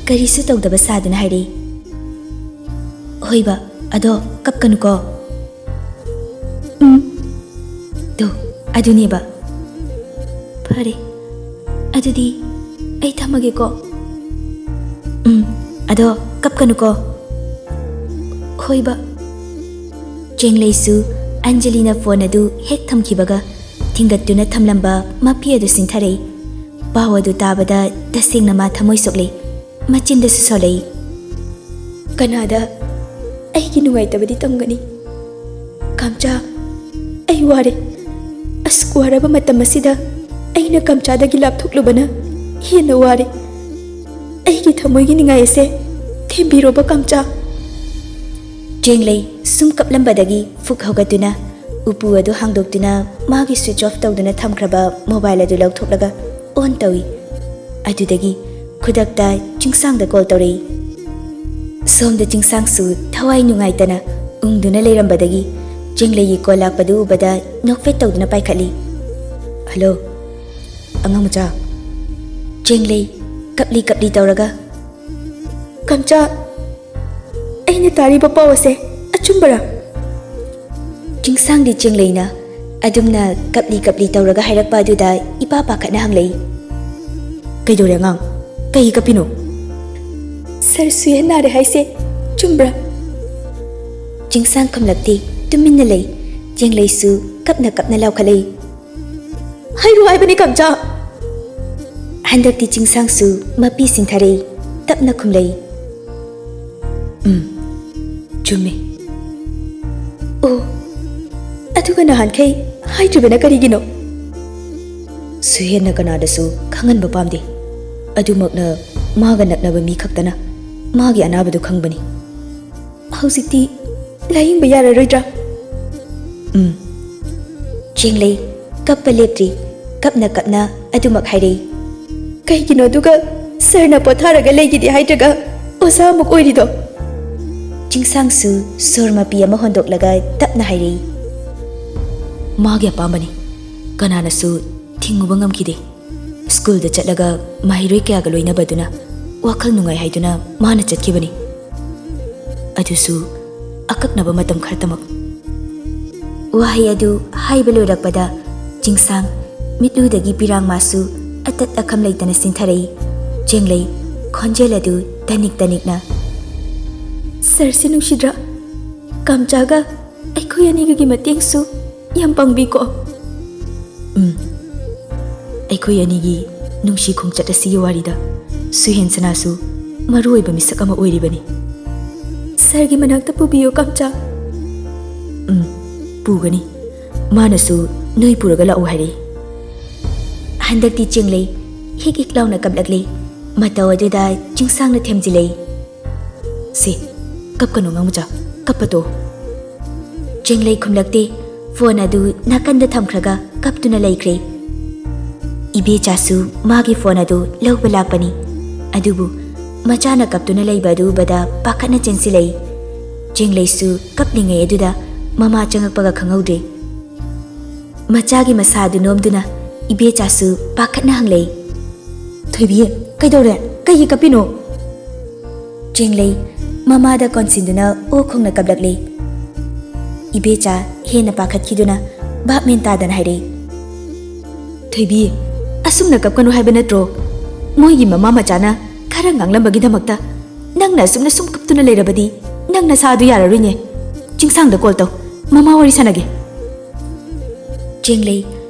ꯀꯔꯤꯁꯨ ꯇꯧꯗꯕ ꯁꯥꯗꯨꯅ ꯍꯥꯏꯔꯛꯏ꯫ ꯍꯣꯏꯕ, ꯑꯗꯣ ꯀꯞꯀꯅꯨꯀꯣ꯫ ꯎꯝ꯫ ꯇꯣ, ꯑꯗꯨꯅꯦꯕ꯫ ꯐꯔꯦ, ꯑꯗꯨꯗꯤ ꯑꯩ ꯊꯝꯃꯒꯦꯀꯣ꯫ ꯎꯝ, ꯑꯗꯣ ꯀꯞꯀꯅꯨꯀꯣ꯫ ꯍꯣꯏꯕ꯫ ꯆꯦꯡꯂꯩꯁꯨ ꯑꯟꯖꯂꯤꯅ ꯐꯣꯟ ꯑꯗꯨ ꯍꯦꯛ ꯊꯝꯈꯤꯕꯒ ꯊꯤꯡꯒꯠꯇꯨꯅ ꯊꯝꯂꯝꯕ ꯃꯐꯤ ꯑꯗꯨ ꯁꯤꯟꯊꯔꯛꯏ꯫ ꯄꯥꯎ ꯑꯗꯨ ꯇꯥꯕꯗ ꯇꯁꯦꯡꯅ ꯃꯥ ꯊꯃꯣꯏ ꯁꯣꯛꯂꯦ꯫ ꯃꯆꯤꯟꯗꯁꯨ ꯁꯣꯜꯂꯛꯏ꯫ ꯀꯅꯥꯗ ꯑꯩꯒꯤ ꯅꯨꯡꯉꯥꯏꯇꯕꯗꯤ ꯇꯝꯒꯅꯤ? ꯀꯥꯝꯆꯥ, ꯑꯩ ꯋꯥꯔꯦ꯫ ꯑꯁꯨꯛ ꯋꯥꯔꯕ ꯃꯇꯝ ꯑꯁꯤꯗ ꯑꯩꯅ ꯀꯥꯝꯆꯥꯗꯒꯤ ꯂꯥꯞꯊꯣꯛꯂꯨꯕꯅ ꯍꯦꯟꯅ ꯋꯥꯔꯦ꯫ ꯑꯩꯒꯤ ꯊꯃꯣꯏꯒꯤ ꯅꯤꯡꯉꯥꯏ ꯑꯁꯦ ꯊꯦꯝꯕꯤꯔꯣꯕ, ꯀꯥꯝꯆꯥ꯫ ꯆꯦꯡꯂꯩ ꯁꯨꯝ ꯀꯞꯂꯝꯕꯗꯒꯤ ꯐꯨꯛ ꯍꯧꯒꯠꯇꯨꯅ ꯎꯄꯨ ꯑꯗꯨ ꯍꯥꯡꯗꯣꯛꯇꯨꯅ ꯃꯥꯒꯤ switch off ꯇꯧꯗꯨꯅ ꯊꯝꯈ꯭ꯔꯕ mobile ꯑꯗꯨ ꯂꯧꯊꯣꯛꯂꯒ on ꯇꯧꯏ꯫ ꯑꯗꯨꯗꯒꯤ ꯈꯨꯗꯛꯇ ꯆꯤꯡꯁꯥꯡꯗ call ꯇꯧꯔꯛꯏ꯫ ꯁꯣꯝꯗ ꯆꯤꯡꯁꯥꯡꯁꯨ ꯊꯋꯥꯏ ꯅꯨꯡꯉꯥꯏꯇꯅ ꯎꯪꯗꯨꯅ ꯂꯩꯔꯝꯕꯗꯒꯤ ꯆꯦꯡꯂꯩꯒꯤ call ꯂꯥꯛꯄꯗꯨ ꯎꯕꯗ ꯅꯣꯛꯐꯦꯠ ꯇꯧꯗꯨꯅ ꯄꯥꯏꯈꯠꯂꯤ꯫ "Hello, ꯑꯉꯥꯡ ꯃꯆꯥ?" ꯆꯦꯡꯂꯩ ꯀꯞꯂꯤ ꯀꯞꯂꯤ ꯇꯧꯔꯒ, "ꯀꯥꯝꯆꯥ, ꯑꯩꯅ ꯇꯥꯔꯤꯕ ꯄꯥꯎ ꯑꯁꯦ ꯑꯆꯨꯝꯕꯔꯥ?" ꯆꯤꯡꯁꯥꯡꯗꯤ ꯆꯦꯡꯂꯩꯅ ꯑꯗꯨꯝꯅ ꯀꯞꯂꯤ ꯀꯞꯂꯤ ꯇꯧꯔꯒ ꯍꯥꯏꯔꯛꯄ ꯑꯗꯨꯗ ꯏꯄꯥ ꯄꯥꯈꯠꯅ ꯍꯪꯂꯛꯏ꯫ "ꯀꯩꯗꯧꯔꯦ ꯑꯉꯥꯡ? ꯀꯩꯒꯤ ꯀꯞꯄꯤꯅꯣ?" "ꯁꯥꯔ ꯁꯨꯌꯦꯟ ꯅꯥꯔꯦ ꯍꯥꯏꯁꯦ ꯆꯨꯝꯕ꯭ꯔꯥ?" ꯆꯤꯡꯁꯥꯡ ꯈꯨꯝꯂꯛꯇꯦ, ꯇꯨꯃꯤꯟꯅ ꯂꯩ꯫ ꯆꯦꯡꯂꯩꯁꯨ ꯀꯞꯅ ꯀꯞꯅ ꯂꯥꯎꯈꯠꯂꯛꯏ꯫ "ꯍꯥꯏꯔꯣ ꯍꯥꯏꯕꯅꯤ, ꯀꯥꯝꯆꯥ!" ꯍꯟꯗꯛꯇꯤ ꯆꯤꯡꯁꯥꯡꯁꯨ ꯃꯄꯤ ꯁꯤꯡꯊꯔꯛꯏ, ꯇꯞꯅ ꯈꯨꯝꯂꯛꯏ꯫ "ꯎꯝ, ꯆꯨꯝꯃꯤ꯫" "ꯑꯣ, ꯅꯍꯥꯟꯈꯩ ꯍꯥꯏꯗ꯭ꯔꯤꯕꯅ ꯀꯔꯤꯒꯤꯅꯣ? ꯁꯨꯍꯦꯟꯅ ꯀꯅꯥꯗꯁꯨ ꯈꯪꯍꯟꯕ ꯄꯥꯝꯗꯦ꯫ ꯑꯗꯨꯃꯛꯅ ꯃꯥꯒ ꯅꯛꯅꯕ ꯃꯤ ꯈꯛꯇꯅ ꯃꯥꯒꯤ ꯑꯅꯥꯕꯗꯨ ꯈꯪꯕꯅꯤ꯫ ꯍꯧꯖꯤꯛꯇꯤ ꯂꯥꯌꯦꯡꯕ ꯌꯥꯔꯔꯣꯏꯗ꯭ꯔꯥ? ꯎꯝ꯫ ꯆꯦꯡꯂꯩ ꯀꯞꯄ ꯂꯦꯞꯇ꯭ꯔꯤ꯫ ꯀꯞꯅ ꯀꯞꯅ ꯑꯗꯨꯃꯛ ꯍꯥꯏꯔꯛꯏ꯫ ꯀꯩꯒꯤꯅꯣ ꯑꯗꯨꯒ ꯁꯔꯅ ꯄꯣꯊꯥꯔꯒ ꯂꯩꯒꯦꯗꯤ ꯍꯥꯏꯗ꯭ꯔꯒ ꯑꯣꯖꯥ ꯑꯃꯨꯛ ꯑꯣꯏꯔꯤꯗꯣ? ꯆꯤꯡꯁꯥꯡꯁꯨ ꯁꯣꯔ ꯃꯄꯤ ꯑꯃ ꯍꯣꯟꯗꯣꯛꯂꯒ ꯇꯞꯅ ꯍꯥꯏꯔꯛꯏ꯫ ꯃꯥꯒꯤ ꯑꯄꯥꯝꯕꯅꯤ꯫ ꯀꯅꯥꯅꯁꯨ ꯊꯤꯡꯉꯨꯕ ꯉꯝꯈꯤꯗꯦ꯫ ꯁ꯭ꯀꯨꯜꯗ ꯆꯠꯂꯒ ꯃꯍꯩꯔꯣꯏ ꯀꯌꯥꯒ ꯂꯣꯏꯅꯕꯗꯨꯅ ꯋꯥꯈꯜ ꯅꯨꯡꯉꯥꯏ ꯍꯥꯏꯗꯨꯅ ꯃꯥꯅ ꯆꯠꯈꯤꯕꯅꯤ꯫ ꯑꯗꯨꯁꯨ ꯑꯀꯛꯅꯕ ꯃꯇꯝ ꯈꯔꯇꯃꯛ꯫ ꯋꯥꯍꯩ ꯑꯗꯨ ꯍꯥꯏꯕ ꯂꯣꯏꯔꯛꯄꯗ ꯆꯤꯡꯁꯥꯡ ꯃꯤꯠꯂꯨꯗꯒꯤ ꯄꯤꯔꯥꯡ ꯃꯥꯁꯨ ꯑꯇꯠ ꯑꯈꯝ ꯂꯩꯇꯅ ꯆꯤꯟꯊꯔꯛꯏ꯫ ꯆꯦꯡꯂꯩ ꯈꯣꯟꯖꯦꯜ ꯑꯗꯨ ꯇꯅꯤꯛ ꯇꯅꯤꯛꯅ, "ꯁꯔꯁꯤ ꯅꯨꯡꯁꯤꯗ꯭ꯔꯥ? ꯀꯥꯝꯆꯥꯒ ꯑꯩꯈꯣꯏ ꯑꯅꯤꯒꯤ ꯃꯇꯦꯡꯁꯨ ꯌꯥꯝ ꯄꯥꯡꯕꯤꯀꯣ꯫" ꯎꯝ꯫ ꯑꯩꯈꯣꯏ ꯑꯅꯤꯒꯤ ꯅꯨꯡꯁꯤ ꯈꯣꯡꯆꯠ ꯑꯁꯤꯒꯤ ꯋꯥꯔꯤꯗ ꯁꯨꯍꯦꯟꯁꯅꯥꯁꯨ ꯃꯔꯨ ꯑꯣꯏꯕ ꯃꯤꯁꯛ ꯑꯃ ꯑꯣꯏꯔꯤꯕꯅꯤ꯫ "ꯁꯔꯒꯤ ꯃꯅꯥꯛꯇ ꯄꯨꯕꯤꯌꯨ, ꯀꯥꯝꯆꯥ꯫" ꯎꯝ, ꯄꯨꯒꯅꯤ꯫ ꯃꯥꯅꯁꯨ ꯅꯣꯏ ꯄꯨꯔꯒ ꯂꯥꯛꯎ ꯍꯥꯏꯔꯛꯏ꯫ ꯍꯟꯗꯛꯇꯤ ꯆꯦꯡꯂꯩ ꯍꯤꯛ ꯍꯤꯛ ꯂꯥꯎꯅ ꯀꯞꯂꯛꯂꯦ꯫ ꯃꯇꯧ ꯑꯗꯨꯗ ꯆꯤꯡꯁꯥꯡꯅ ꯊꯦꯝꯖꯤꯜꯂꯛꯏ꯫ "ꯁꯦ, ꯀꯞꯀꯅꯨ ꯑꯉꯥꯡ ꯃꯆꯥ, ꯀꯞꯄ ꯇꯣꯛꯑꯣ꯫" ꯆꯦꯡꯂꯩ ꯈꯨꯝꯂꯛꯇꯦ꯫ ꯐꯣꯟ ꯑꯗꯨ ꯅꯥꯀꯟꯗ ꯊꯝꯈ꯭ꯔꯒ ꯀꯞꯇꯨꯅ ꯂꯩꯈ꯭ꯔꯦ꯫ ꯏꯕꯦꯆꯥꯁꯨ ꯃꯥꯒꯤ ꯐꯣꯟ ꯑꯗꯨ ꯂꯧꯕ ꯂꯥꯛꯄꯅꯤ꯫ ꯑꯗꯨꯕꯨ ꯃꯆꯥꯅ ꯀꯞꯇꯨꯅ ꯂꯩꯕ ꯑꯗꯨ ꯎꯕꯗ ꯄꯥꯈꯠꯅ ꯆꯦꯟꯁꯤꯜꯂꯛꯏ꯫ ꯆꯦꯡꯂꯩꯁꯨ ꯀꯞꯂꯤꯉꯩ ꯑꯗꯨꯗ ꯃꯃꯥ ꯆꯪꯉꯛꯄꯒ ꯈꯪꯍꯧꯗ꯭ꯔꯦ꯫ ꯃꯆꯥꯒꯤ ꯃꯁꯥ ꯑꯗꯨ ꯅꯣꯝꯗꯨꯅ ꯏꯕꯦꯆꯥꯁꯨ ꯄꯥꯈꯠꯅ ꯍꯪꯂꯛꯏ꯫ "ꯊꯣꯏꯕꯤ, ꯀꯩꯗꯧꯔꯦ? ꯀꯩꯒꯤ ꯀꯞꯄꯤꯅꯣ?" ꯆꯦꯡꯂꯩ ꯃꯃꯥꯗ ꯀꯣꯟꯁꯤꯟꯗꯨꯅ ꯑꯣ ꯈꯣꯡꯅ ꯀꯞꯂꯛꯂꯦ꯫ ꯏꯕꯦꯆꯥ ꯍꯦꯟꯅ ꯄꯥꯈꯠꯈꯤꯗꯨꯅ ꯚꯥꯞ ꯃꯦꯟ ꯇꯥꯗꯅ ꯍꯥꯏꯔꯛꯏ꯫ "ꯊꯣꯏꯕꯤ, ꯑꯁꯨꯝꯅ ꯀꯞꯀꯅꯨ ꯍꯥꯏꯕ ꯅꯠꯇ꯭ꯔꯣ? ꯃꯣꯏꯒꯤ ꯃꯃꯥ ꯃꯆꯥꯅ ꯈꯔ ꯉꯥꯡꯂꯝꯕꯒꯤꯗꯃꯛꯇ ꯅꯪꯅ ꯑꯁꯨꯝꯅ ꯁꯨꯝ ꯀꯞꯇꯨꯅ ꯂꯩꯔꯕꯗꯤ ꯅꯪ ꯅꯁꯥ ꯑꯗꯨ ꯌꯥꯔꯔꯣꯏꯅꯦ꯫ ꯆꯤꯡꯁꯥꯡꯗ ꯀꯣꯜ ꯇꯧ, ꯃꯃꯥ ꯋꯥꯔꯤ ꯁꯥꯟꯅꯒꯦ꯫" ꯆꯦꯡꯂꯩ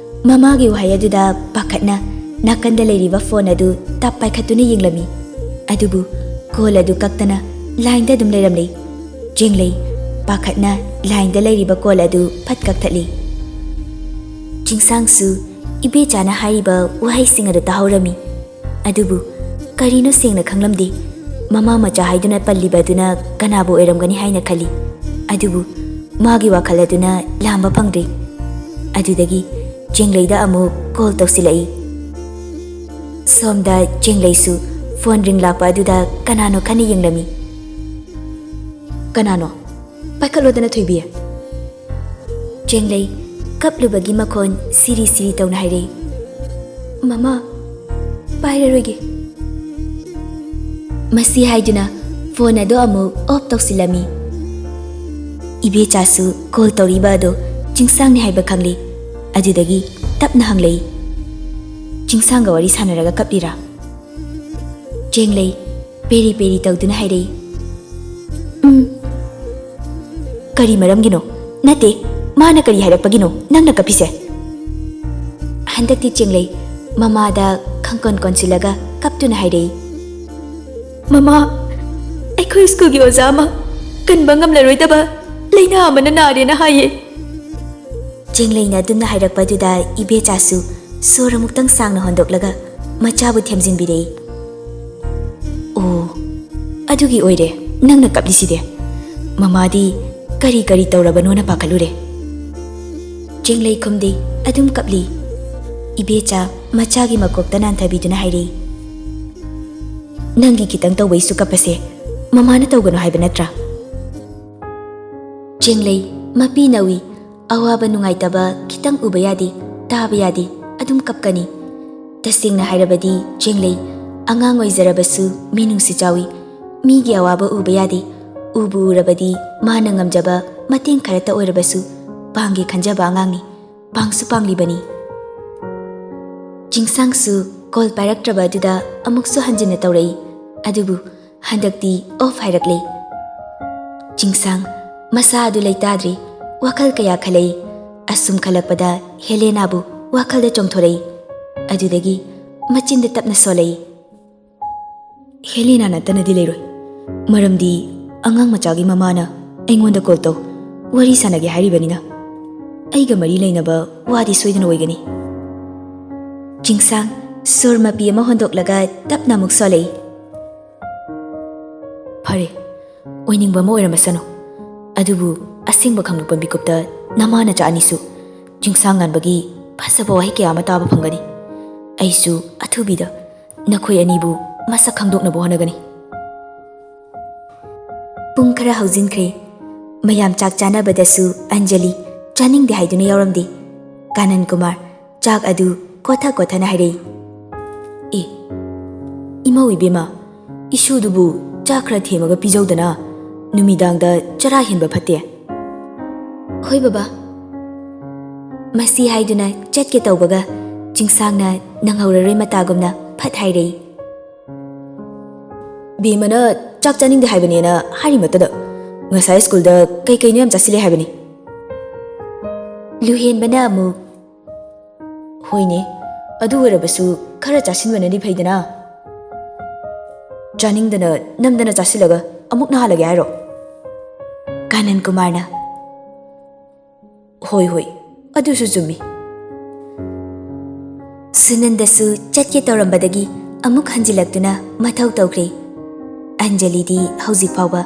ꯃꯃꯥꯒꯤ ꯋꯥꯍꯩ ꯑꯗꯨꯗ ꯄꯥꯈꯠꯅ ꯅꯥꯀꯟꯗ ꯂꯩꯔꯤꯕ ꯐꯣꯟ ꯑꯗꯨ ꯇꯞ ꯄꯥꯏꯈꯠꯇꯨꯅ ꯌꯦꯡꯂꯝꯃꯤ꯫ ꯑꯗꯨꯕꯨ ꯀꯣꯜ ꯑꯗꯨ ꯀꯛꯇꯅ ꯂꯥꯏꯟꯗ ꯑꯗꯨꯝ ꯂꯩꯔꯝꯂꯦ꯫ ꯆꯦꯡꯂꯩ ꯄꯥꯈꯠꯅ ꯂꯥꯏꯟꯗ ꯂꯩꯔꯤꯕ ꯀꯣꯜ ꯑꯗꯨ ꯐꯠ ꯀꯛꯊꯠꯂꯤ꯫ ꯆꯤꯡꯁꯥꯡꯁꯨ ꯏꯕꯦꯆꯥꯅ ꯍꯥꯏꯔꯤꯕ ꯋꯥꯍꯩꯁꯤꯡ ꯑꯗꯨ ꯇꯥꯍꯧꯔꯝꯃꯤ꯫ ꯑꯗꯨꯕꯨ ꯀꯔꯤꯅꯣ ꯁꯦꯡꯅ ꯈꯪꯂꯝꯗꯦ꯫ ꯃꯃꯥ ꯃꯆꯥ ꯍꯥꯏꯗꯨꯅ ꯄꯜꯂꯤꯕ ꯑꯗꯨꯅ ꯀꯅꯥꯕꯨ ꯑꯣꯏꯔꯝꯒꯅꯤ ꯍꯥꯏꯅ ꯈꯜꯂꯤ꯫ ꯑꯗꯨꯕꯨ ꯃꯥꯒꯤ ꯋꯥꯈꯜ ꯑꯗꯨꯅ ꯂꯥꯝꯕ ꯐꯪꯗ꯭ꯔꯤ꯫ ꯑꯗꯨꯗꯒꯤ ꯆꯦꯡꯂꯩꯗ ꯑꯃꯨꯛ ꯀꯣꯜ ꯇꯧꯁꯤꯜꯂꯛꯏ꯫ ꯁꯣꯝꯗ ꯆꯦꯡꯂꯩꯁꯨ ꯐꯣꯟ ꯔꯤꯡ ꯂꯥꯛꯄ ꯑꯗꯨꯗ ꯀꯅꯥꯅꯣ ꯈꯟꯅ ꯌꯦꯡꯂꯝꯃꯤ꯫ "ꯀꯅꯥꯅꯣ? ꯄꯥꯏꯈꯠꯂꯣꯗꯅ, ꯊꯣꯏꯕꯤ!" ꯆꯦꯡꯂꯩ ꯀꯞꯂꯨꯕꯒꯤ ꯃꯈꯣꯟ ꯁꯤꯔꯤ ꯁꯤꯔꯤ ꯇꯧꯅ ꯍꯥꯏꯔꯛꯏ꯫ "ꯃꯃꯥ, ꯄꯥꯏꯔꯔꯣꯏꯒꯦ꯫" ꯃꯁꯤ ꯍꯥꯏꯗꯨꯅ ꯐꯣꯟ ꯑꯗꯨ ꯑꯃꯨꯛ ꯑꯣꯐ ꯇꯧꯁꯤꯜꯂꯝꯃꯤ꯫ ꯏꯕꯦꯆꯥꯁꯨ ꯀꯣꯜ ꯇꯧꯔꯤꯕ ꯑꯗꯨ ꯆꯤꯡꯁꯥꯡꯅꯤ ꯍꯥꯏꯕ ꯈꯪꯂꯤ꯫ ꯑꯗꯨꯗꯒꯤ ꯇꯞꯅ ꯍꯪꯂꯛꯏ, "ꯆꯤꯡꯁꯥꯡꯒ ꯋꯥꯔꯤ ꯁꯥꯟꯅꯔꯒ ꯀꯞꯂꯤꯔꯥ?" ꯆꯦꯡꯂꯩ ꯄꯦꯔꯤ ꯄꯦꯔꯤ ꯇꯧꯗꯨꯅ ꯍꯥꯏꯔꯛꯏ, "ꯎꯝ꯫" "ꯀꯔꯤ ꯃꯔꯝꯒꯤꯅꯣ? ꯅꯠꯇꯦ, ꯃꯥꯅ ꯀꯔꯤ ꯍꯥꯏꯔꯛꯄꯒꯤꯅꯣ ꯅꯪꯅ ꯀꯞꯄꯤꯁꯦ?" ꯍꯟꯗꯛꯇꯤ ꯆꯦꯡꯂꯩ ꯃꯃꯥꯗ ꯈꯪꯀꯣꯟ ꯀꯣꯟꯁꯤꯜꯂꯒ ꯀꯞꯇꯨꯅ ꯍꯥꯏꯔꯛꯏ, "ꯃꯃꯥ, ꯑꯩꯈꯣꯏ ꯁ꯭ꯀꯨꯜꯒꯤ ꯑꯣꯖꯥ ꯑꯃ ꯀꯟꯕ ꯉꯝꯂꯔꯣꯏꯗꯕ ꯂꯥꯏꯅꯥ ꯑꯃꯅ ꯅꯥꯔꯦꯅ ꯍꯥꯏꯌꯦ꯫" ꯆꯦꯡꯂꯩꯅ ꯑꯗꯨꯝꯅ ꯍꯥꯏꯔꯛꯄꯗꯨꯗ ꯏꯕꯦꯆꯥꯁꯨ ꯁꯣꯔ ꯑꯃꯨꯛꯇꯪ ꯁꯥꯡꯅ ꯍꯣꯟꯗꯣꯛꯂꯒ ꯃꯆꯥꯕꯨ ꯊꯦꯝꯖꯤꯟꯕꯤꯔꯛꯏ꯫ "ꯑꯣ, ꯑꯗꯨꯒꯤ ꯑꯣꯏꯔꯦ ꯅꯪꯅ ꯀꯞꯂꯤꯁꯤꯗꯤ꯫ ꯃꯃꯥꯗꯤ ꯀꯔꯤ ꯀꯔꯤ ꯇꯧꯔꯕꯅꯣꯅ ꯄꯥꯈꯠꯂꯨꯔꯦ꯫" ꯆꯦꯡꯂꯩ ꯈꯨꯝꯗꯦ, ꯑꯗꯨꯝ ꯀꯞꯂꯤ꯫ ꯏꯕꯦꯆꯥ ꯃꯆꯥꯒꯤ ꯃꯀꯣꯛꯇ ꯅꯥꯟꯊꯕꯤꯗꯨꯅ ꯍꯥꯏꯔꯛꯏ, "ꯅꯪꯒꯤ ꯈꯤꯇꯪ ꯇꯧꯕꯩꯁꯨ ꯀꯞꯄꯁꯦ ꯃꯃꯥꯅ ꯇꯧꯒꯅꯨ ꯍꯥꯏꯕ ꯅꯠꯇ꯭ꯔꯥ?" ꯆꯦꯡꯂꯩ ꯃꯄꯤ ꯅꯧꯏ, ꯑꯋꯥꯕ ꯅꯨꯡꯉꯥꯏꯇꯕ ꯈꯤꯇꯪ ꯎꯕ ꯌꯥꯗꯦ, ꯇꯥꯕ ꯌꯥꯗꯦ, ꯑꯗꯨꯝ ꯀꯞꯀꯅꯤ꯫ ꯇꯁꯦꯡꯅ ꯍꯥꯏꯔꯕꯗꯤ ꯆꯦꯡꯂꯩ ꯑꯉꯥꯡ ꯑꯣꯏꯖꯔꯕꯁꯨ ꯃꯤꯅꯨꯡꯁꯤ ꯆꯥꯎꯏ꯫ ꯃꯤꯒꯤ ꯑꯋꯥꯕ ꯎꯕ ꯌꯥꯗꯦ꯫ ꯎꯕꯨ ꯎꯔꯕꯗꯤ ꯃꯥꯅ ꯉꯝꯖꯕ ꯃꯇꯦꯡ ꯈꯔꯇ ꯑꯣꯏꯔꯕꯁꯨ ꯄꯥꯡꯒꯦ ꯈꯟꯖꯕ ꯑꯉꯥꯡꯅꯤ꯫ ꯄꯥꯡꯁꯨ ꯄꯥꯡꯂꯤꯕꯅꯤ꯫ ꯆꯤꯡꯁꯥꯡꯁꯨ ꯀꯣꯜ ꯄꯥꯏꯔꯛꯇ꯭ꯔꯕ ꯑꯗꯨꯗ ꯑꯃꯨꯛꯁꯨ ꯍꯟꯖꯤꯟꯅ ꯇꯧꯔꯛꯏ꯫ ꯑꯗꯨꯕꯨ ꯍꯟꯗꯛꯇꯤ ꯑꯣꯐ ꯍꯥꯏꯔꯛꯂꯦ꯫ ꯆꯤꯡꯁꯥꯡ ꯃꯁꯥ ꯑꯗꯨ ꯂꯩꯇꯥꯗ꯭ꯔꯦ꯫ ꯋꯥꯈꯜ ꯀꯌꯥ ꯈꯜꯂꯛꯏ꯫ ꯑꯁꯨꯝ ꯈꯜꯂꯛꯄꯗ ꯍꯦꯂꯦꯅꯥꯕꯨ ꯋꯥꯈꯜꯗ ꯆꯣꯡꯊꯣꯔꯛꯏ꯫ ꯑꯗꯨꯗꯒꯤ ꯃꯆꯤꯟꯗ ꯇꯞꯅ ꯁꯣꯜꯂꯛꯏ, "ꯍꯦꯂꯦꯅꯥ ꯅꯠꯇꯅꯗꯤ ꯂꯩꯔꯣꯏ꯫ ꯃꯔꯝꯗꯤ ꯑꯉꯥꯡ ꯃꯆꯥꯒꯤ ꯃꯃꯥꯅ ꯑꯩꯉꯣꯟꯗ ꯀꯣꯜ ꯇꯧ, ꯋꯥꯔꯤ ꯁꯥꯟꯅꯒꯦ ꯍꯥꯏꯔꯤꯕꯅꯤꯅ꯫" ꯑꯩꯒ ꯃꯔꯤ ꯂꯩꯅꯕ ꯋꯥꯗꯤ ꯁꯣꯏꯗꯅ ꯑꯣꯏꯒꯅꯤ꯫ ꯆꯤꯡꯁꯥꯡ ꯁꯣꯔ ꯃꯄꯤ ꯑꯃ ꯍꯣꯟꯗꯣꯛꯂꯒ ꯇꯞꯅ ꯑꯃꯨꯛ ꯁꯣꯜꯂꯛꯏ꯫ "ꯐꯔꯦ, ꯑꯣꯏꯅꯤꯡꯕ ꯑꯃ ꯑꯣꯏꯔꯝꯃꯁꯅꯨ, ꯑꯗꯨꯕꯨ ꯑꯁꯦꯡꯕ ꯈꯪꯂꯛꯄ ꯃꯤꯀꯨꯞꯇ ꯅꯃꯥ ꯅꯆꯥ ꯑꯅꯤꯁꯨ ꯆꯤꯡꯁꯥꯡ ꯉꯥꯟꯕꯒꯤ ꯐꯖꯕ ꯋꯥꯍꯩ ꯀꯌꯥ ꯑꯃ ꯇꯥꯕ ꯐꯪꯒꯅꯤ꯫ ꯑꯩꯁꯨ ꯑꯊꯨꯕꯤꯗ ꯅꯈꯣꯏ ꯑꯅꯤꯕꯨ ꯃꯁꯛ ꯈꯪꯗꯣꯛꯅꯕ ꯍꯣꯠꯅꯒꯅꯤ꯫" ꯄꯨꯡ ꯈꯔ ꯍꯧꯖꯤꯟꯈ꯭ꯔꯦ꯫ ꯃꯌꯥꯝ ꯆꯥꯛ ꯆꯥꯅꯕꯗꯁꯨ ꯑꯟꯖꯂꯤ ꯆꯥꯅꯤꯡꯗꯦ ꯍꯥꯏꯗꯨꯅ ꯌꯥꯎꯔꯝꯗꯦ꯫ ꯀꯥꯅꯟ ꯀꯨꯃꯥꯔ ꯆꯥꯛ ꯑꯗꯨ ꯀꯣꯊ ꯀꯣꯊꯅ ꯍꯥꯏꯔꯛꯏ꯫ "ꯑꯦ, ꯏꯃꯧ ꯏꯕꯦꯝꯃ, ꯏꯁꯨꯗꯨꯕꯨ ꯆꯥꯛ ꯈꯔ ꯊꯦꯝꯃꯒ ꯄꯤꯖꯧꯗꯅ, ꯅꯨꯃꯤꯗꯥꯡꯗ ꯆꯔꯥ ꯍꯦꯟꯕ ꯐꯠꯇꯦ꯫" "ꯍꯣꯏ ꯕꯕꯥ꯫" ꯃꯁꯤ ꯍꯥꯏꯗꯨꯅ ꯆꯠꯀꯦ ꯇꯧꯕꯒ ꯆꯤꯡꯁꯥꯡꯅ ꯅꯪꯍꯧꯔꯔꯣꯏ ꯃꯇꯥꯒꯨꯝꯅ ꯐꯠ ꯍꯥꯏꯔꯛꯏ꯫ "ꯕꯦꯝꯃꯅ ꯆꯥꯛ ꯆꯥꯅꯤꯡꯗꯦ ꯍꯥꯏꯕꯅꯦꯅ ꯍꯥꯏꯔꯤꯃꯠꯇꯗ ꯉꯁꯥꯏ ꯁ꯭ꯀꯨꯜꯗ ꯀꯩ ꯀꯩꯅꯣ ꯌꯥꯝ ꯆꯥꯁꯤꯜꯂꯦ ꯍꯥꯏꯕꯅꯤ꯫" ꯂꯨꯍꯦꯟꯕꯅ ꯑꯃꯨꯛ, "ꯍꯣꯏꯅꯦ, ꯑꯗꯨ ꯑꯣꯏꯔꯕꯁꯨ ꯈꯔ ꯆꯥꯁꯤꯟꯕꯅꯗꯤ ꯐꯩꯗꯅ꯫ ꯆꯥꯅꯤꯡꯗꯅ ꯅꯝꯗꯅ ꯆꯥꯁꯤꯜꯂꯒ ꯑꯃꯨꯛ ꯅꯥꯍꯜꯂꯒꯦ ꯍꯥꯏꯔꯣ?" ꯀꯥꯅꯟ ꯀꯨꯃꯥꯔꯅ, "ꯍꯣꯏ, ꯍꯣꯏ, ꯑꯗꯨꯁꯨ ꯆꯨꯝꯃꯤ꯫" ꯁꯨꯅꯟꯗꯁꯨ ꯆꯠꯀꯦ ꯇꯧꯔꯝꯕꯗꯒꯤ ꯑꯃꯨꯛ ꯍꯟꯖꯤꯜꯂꯛꯇꯨꯅ ꯃꯊꯧ ꯇꯧꯈ꯭ꯔꯦ꯫ ꯑꯟꯖꯂꯤꯗꯤ ꯍꯧꯖꯤꯛ ꯐꯥꯎꯕ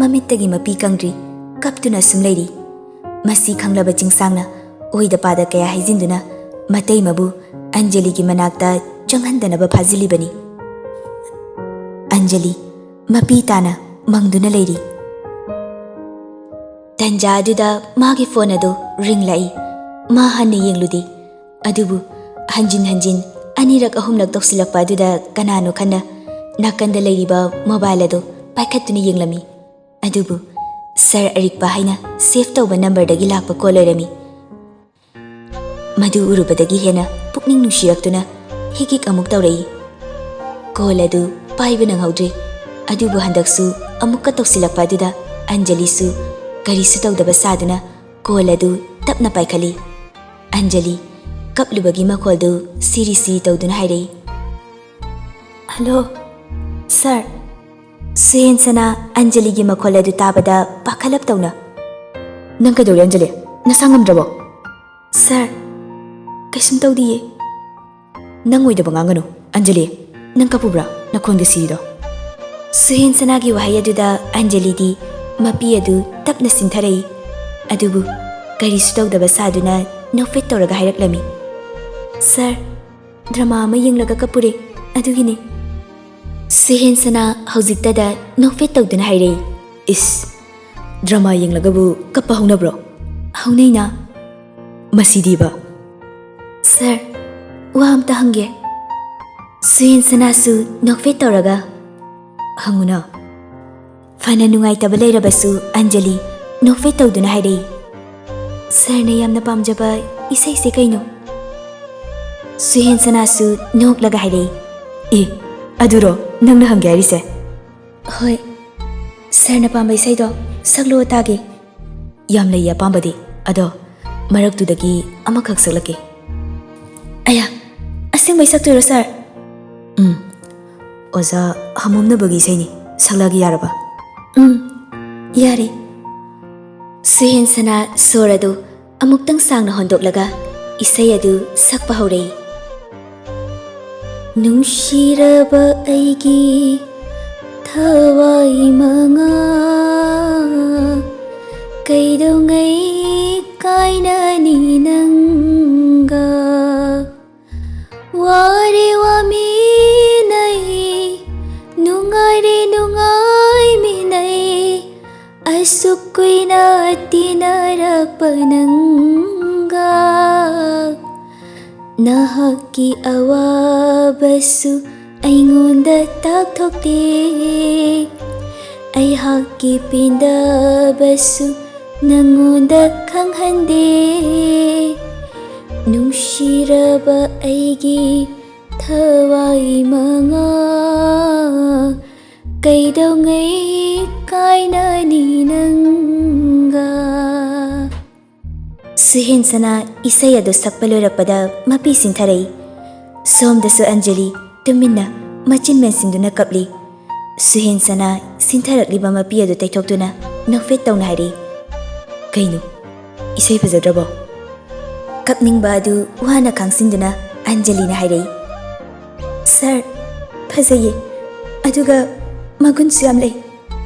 ꯃꯃꯤꯠꯇꯒꯤ ꯃꯄꯤ ꯀꯪꯗ꯭ꯔꯤ, ꯀꯞꯇꯨꯅ ꯁꯨꯝ ꯂꯩꯔꯤ꯫ ꯃꯁꯤ ꯈꯪꯂꯕ ꯆꯤꯡꯁꯥꯡꯅ ꯑꯣꯏꯗ ꯄꯥꯗ ꯀꯌꯥ ꯍꯥꯏꯖꯤꯟꯗꯨꯅ ꯃꯇꯩꯃꯕꯨ ꯑꯟꯖꯂꯤꯒꯤ ꯃꯅꯥꯛꯇ ꯆꯪꯍꯟꯗꯅꯕ ꯐꯥꯖꯤꯜꯂꯤꯕꯅꯤ꯫ ꯑꯟꯖꯂꯤ ꯃꯄꯤ ꯇꯥꯅ ꯃꯪꯗꯨꯅ ꯂꯩꯔꯤ꯫ ꯇꯟꯖꯥ ꯑꯗꯨꯗ ꯃꯥꯒꯤ ꯐꯣꯟ ꯑꯗꯨ ꯔꯤꯡ ꯂꯥꯛꯏ꯫ ꯃꯥ ꯍꯟꯅ ꯌꯦꯡꯂꯨꯗꯦ꯫ ꯑꯗꯨꯕꯨ ꯍꯟꯖꯤꯟ ꯍꯟꯖꯤꯟ ꯑꯅꯤꯔꯛ ꯑꯍꯨꯝꯂꯛ ꯇꯧꯁꯤꯜꯂꯛꯄ ꯑꯗꯨꯗ ꯀꯅꯥꯅꯣ ꯈꯟꯅ ꯅꯥꯀꯟꯗ ꯂꯩꯔꯤꯕ ꯃꯣꯕꯥꯏꯜ ꯑꯗꯨ ꯄꯥꯏꯈꯠꯇꯨꯅ ꯌꯦꯡꯂꯝꯃꯤ꯫ ꯑꯗꯨꯕꯨ ꯁꯥꯔ ꯑꯔꯤꯛꯄ ꯍꯥꯏꯅ ꯁꯦꯚ ꯇꯧꯕ ꯅꯝꯕꯔꯗꯒꯤ ꯂꯥꯛꯄ ꯀꯣꯜ ꯑꯣꯏꯔꯝꯃꯤ꯫ ꯃꯗꯨ ꯎꯔꯨꯕꯗꯒꯤ ꯍꯦꯟꯅ ꯄꯨꯛꯅꯤꯡ ꯅꯨꯡꯁꯤꯔꯛꯇꯨꯅ ꯍꯤꯛ ꯍꯤꯛ ꯑꯃꯨꯛ ꯇꯧꯔꯛꯏ꯫ ꯀꯣꯜ ꯑꯗꯨ ꯄꯥꯏꯕ ꯅꯪꯍꯧꯗ꯭ꯔꯦ꯫ ꯑꯗꯨꯕꯨ ꯍꯟꯗꯛꯁꯨ ꯑꯃꯨꯛꯀ ꯇꯧꯁꯤꯜꯂꯛꯄ ꯑꯗꯨꯗ ꯑꯟꯖꯂꯤꯁꯨ ꯀꯔꯤꯁꯨ ꯇꯧꯗꯕ ꯁꯥꯗꯨꯅ ꯀꯣꯜ ꯑꯗꯨ ꯇꯞꯅ ꯄꯥꯏꯈꯠꯂꯤ꯫ ꯑꯟꯖꯂꯤ ꯀꯞꯂꯨꯕꯒꯤ ꯃꯈꯣꯜꯗꯨ ꯁꯤꯔꯤ ꯁꯤꯔꯤ ꯇꯧꯗꯨꯅ ꯍꯥꯏꯔꯛꯏ, "ꯍꯜꯂꯣ, ꯁꯥꯔ꯫" ꯁꯨꯍꯦꯟꯁꯅ ꯑꯟꯖꯂꯤꯒꯤ ꯃꯈꯣꯜ ꯑꯗꯨ ꯇꯥꯕꯗ ꯄꯥꯈꯠꯂꯞ ꯇꯧꯅ, "ꯅꯪ ꯀꯩꯗꯧꯔꯦ ꯑꯟꯖꯂꯤ? ꯅꯁꯥ ꯉꯝꯗ꯭ꯔꯕꯣ?" "ꯁꯥꯔ, ꯀꯩꯁꯨꯝ ꯇꯧꯗꯤꯌꯦ꯫" "ꯅꯪ ꯑꯣꯏꯗꯕ ꯉꯥꯡꯒꯅꯨ꯫ ꯑꯟꯖꯂꯤ, ꯅꯪ ꯀꯞꯄꯨꯕ꯭ꯔꯥ? ꯅꯈꯣꯟꯒ ꯁꯤꯔꯤꯗꯣ?" ꯁꯨꯍꯦꯟꯁꯅꯥꯒꯤ ꯋꯥꯍꯩ ꯑꯗꯨꯗ ꯑꯟꯖꯂꯤꯗꯤ ꯃꯄꯤ ꯑꯗꯨ ꯇꯞꯅ ꯁꯤꯟꯊꯔꯛꯏ꯫ ꯑꯗꯨꯕꯨ ꯀꯔꯤꯁꯨ ꯇꯧꯗꯕ ꯁꯥꯗꯨꯅ ꯅꯣꯛꯐꯦꯠ ꯇꯧꯔꯒ ꯍꯥꯏꯔꯛꯂꯝꯃꯤ, "ꯁꯥꯔ, ꯗ꯭ꯔꯃꯥ ꯑꯃ ꯌꯦꯡꯂꯒ ꯀꯞꯄꯨꯔꯦ, ꯑꯗꯨꯒꯤꯅꯦ꯫" ꯁꯨꯍꯦꯟꯁꯅꯥ ꯍꯧꯖꯤꯛꯇꯗ ꯅꯣꯛꯐꯦꯠ ꯇꯧꯗꯨꯅ ꯍꯥꯏꯔꯛꯏ, "ꯏꯁ, ꯗ꯭ꯔꯃꯥ ꯌꯦꯡꯂꯒꯕꯨ ꯀꯞꯄ ꯍꯧꯅꯕ꯭ꯔꯣ?" "ꯍꯧꯅꯩꯅ꯫" "ꯃꯁꯤꯗꯤꯕ꯫" "ꯁꯥꯔ, ꯋꯥ ꯑꯝꯇ ꯍꯪꯒꯦ꯫" ꯁꯨꯍꯦꯟꯁꯅꯥꯁꯨ ꯅꯣꯛꯐꯦꯠ ꯇꯧꯔꯒ, "ꯍꯪꯉꯨꯅ꯫" ꯐꯅ ꯅꯨꯡꯉꯥꯏꯇꯕ ꯂꯩꯔꯕꯁꯨ ꯑꯟꯖꯂꯤ ꯅꯣꯛꯐꯦꯠ ꯇꯧꯗꯨꯅ ꯍꯥꯏꯔꯛꯏ, "ꯁꯥꯔꯅ ꯌꯥꯝꯅ ꯄꯥꯝꯖꯕ ꯏꯁꯩꯁꯦ ꯀꯩꯅꯣ?" ꯁꯨꯍꯦꯟꯁꯅꯥꯁꯨ ꯅꯣꯛꯂꯒ ꯍꯥꯏꯔꯛꯏ, "ꯑꯦ, ꯑꯗꯨꯔꯣ ꯅꯪꯅ ꯍꯪꯒꯦ ꯍꯥꯏꯔꯤꯁꯦ?" "ꯍꯣꯏ, ꯁꯥꯔꯅ ꯄꯥꯝꯕ ꯏꯁꯩꯗꯣ ꯁꯛꯂꯛꯑꯣ ꯇꯥꯒꯦ꯫" "ꯌꯥꯝ ꯂꯩꯌꯦ ꯑꯄꯥꯝꯕꯗꯤ, ꯑꯗꯣ ꯃꯔꯛꯇꯨꯗꯒꯤ ꯑꯃꯈꯛ ꯁꯛꯂꯛꯀꯦ꯫" "ꯑꯌꯥ, ꯑꯁꯦꯡꯕꯩ ꯁꯛꯇꯣꯏꯔꯣ ꯁꯥꯔ?" "ꯎꯝ, ꯑꯣꯖꯥ ꯍꯝꯃꯝꯅꯕꯒꯤ ꯏꯁꯩꯅꯤ, ꯁꯛꯂꯛꯑꯒꯦ ꯌꯥꯔꯕ?" "ꯎꯝ, ꯌꯥꯔꯦ꯫" ꯁꯨꯍꯦꯟꯁꯅꯥ ꯁꯣꯔ ꯑꯗꯨ ꯑꯃꯨꯛꯇꯪ ꯁꯥꯡꯅ ꯍꯣꯟꯗꯣꯛꯂꯒ ꯏꯁꯩ ꯑꯗꯨ ꯁꯛꯄ ꯍꯧꯔꯛꯏ꯫ "ꯅꯨꯡꯁꯤꯔꯕ ꯑꯩꯒꯤ ꯊꯋꯥꯏ ꯃꯉꯥ, ꯀꯩꯗꯧꯉꯩ ꯀꯥꯏꯅꯅꯤ ꯅꯪꯒ? ꯋꯥꯔꯦ ꯋꯥꯃꯤꯟꯅꯩ, ꯅꯨꯡꯉꯥꯏꯔꯦ ꯅꯨꯡꯉꯥꯏꯃꯤꯟꯅꯩ, ꯑꯁꯨꯛ ꯀꯨꯏꯅ ꯇꯤꯟꯅꯔꯛꯄ ꯅꯪꯒ꯫ ꯅꯍꯥꯛꯀꯤ ꯑꯋꯥꯕꯁꯨ ꯑꯩꯉꯣꯟꯗ ꯇꯥꯛꯊꯣꯛꯇꯦ, ꯑꯩꯍꯥꯛꯀꯤ ꯄꯦꯟꯗꯕꯁꯨ ꯅꯪꯉꯣꯟꯗ ꯈꯪꯍꯟꯗꯦ꯫ ꯅꯨꯡꯁꯤꯔꯕ ꯑꯩꯒꯤ ꯊꯋꯥꯏ ꯃꯉꯥ, ꯀꯩꯗꯧꯉꯩ ꯀꯥꯏꯅꯅꯤ ꯅꯪꯒ?" ꯁꯨꯍꯦꯟꯁꯅꯥ ꯏꯁꯩ ꯑꯗꯨ ꯁꯛꯄ ꯂꯣꯏꯔꯛꯄꯗ ꯃꯄꯤ ꯁꯤꯟꯊꯔꯛꯏ꯫ ꯁꯣꯝꯗꯁꯨ ꯑꯟꯖꯂꯤ ꯇꯨꯃꯤꯟꯅ ꯃꯆꯤꯟ ꯃꯦꯟꯁꯤꯟꯗꯨꯅ ꯀꯞꯂꯤ꯫ ꯁꯨꯍꯦꯟꯁꯅꯥ ꯁꯤꯟꯊꯔꯛꯂꯤꯕ ꯃꯄꯤ ꯑꯗꯨ ꯇꯩꯊꯣꯛꯇꯨꯅ ꯅꯣꯛꯐꯦꯠ ꯇꯧꯅ ꯍꯥꯏꯔꯛꯏ, "ꯀꯩꯅꯣ? ꯏꯁꯩ ꯐꯖꯗ꯭ꯔꯕꯣ?" ꯀꯞꯅꯤꯡꯕ ꯑꯗꯨ ꯋꯥꯅ ꯈꯥꯡꯁꯤꯟꯗꯨꯅ ꯑꯟꯖꯂꯤꯅ ꯍꯥꯏꯔꯛꯏ, "ꯁꯥꯔ, ꯐꯖꯩꯌꯦ, ꯑꯗꯨꯒ ꯃꯒꯨꯟꯁꯨ ꯌꯥꯝ ꯂꯩ꯫"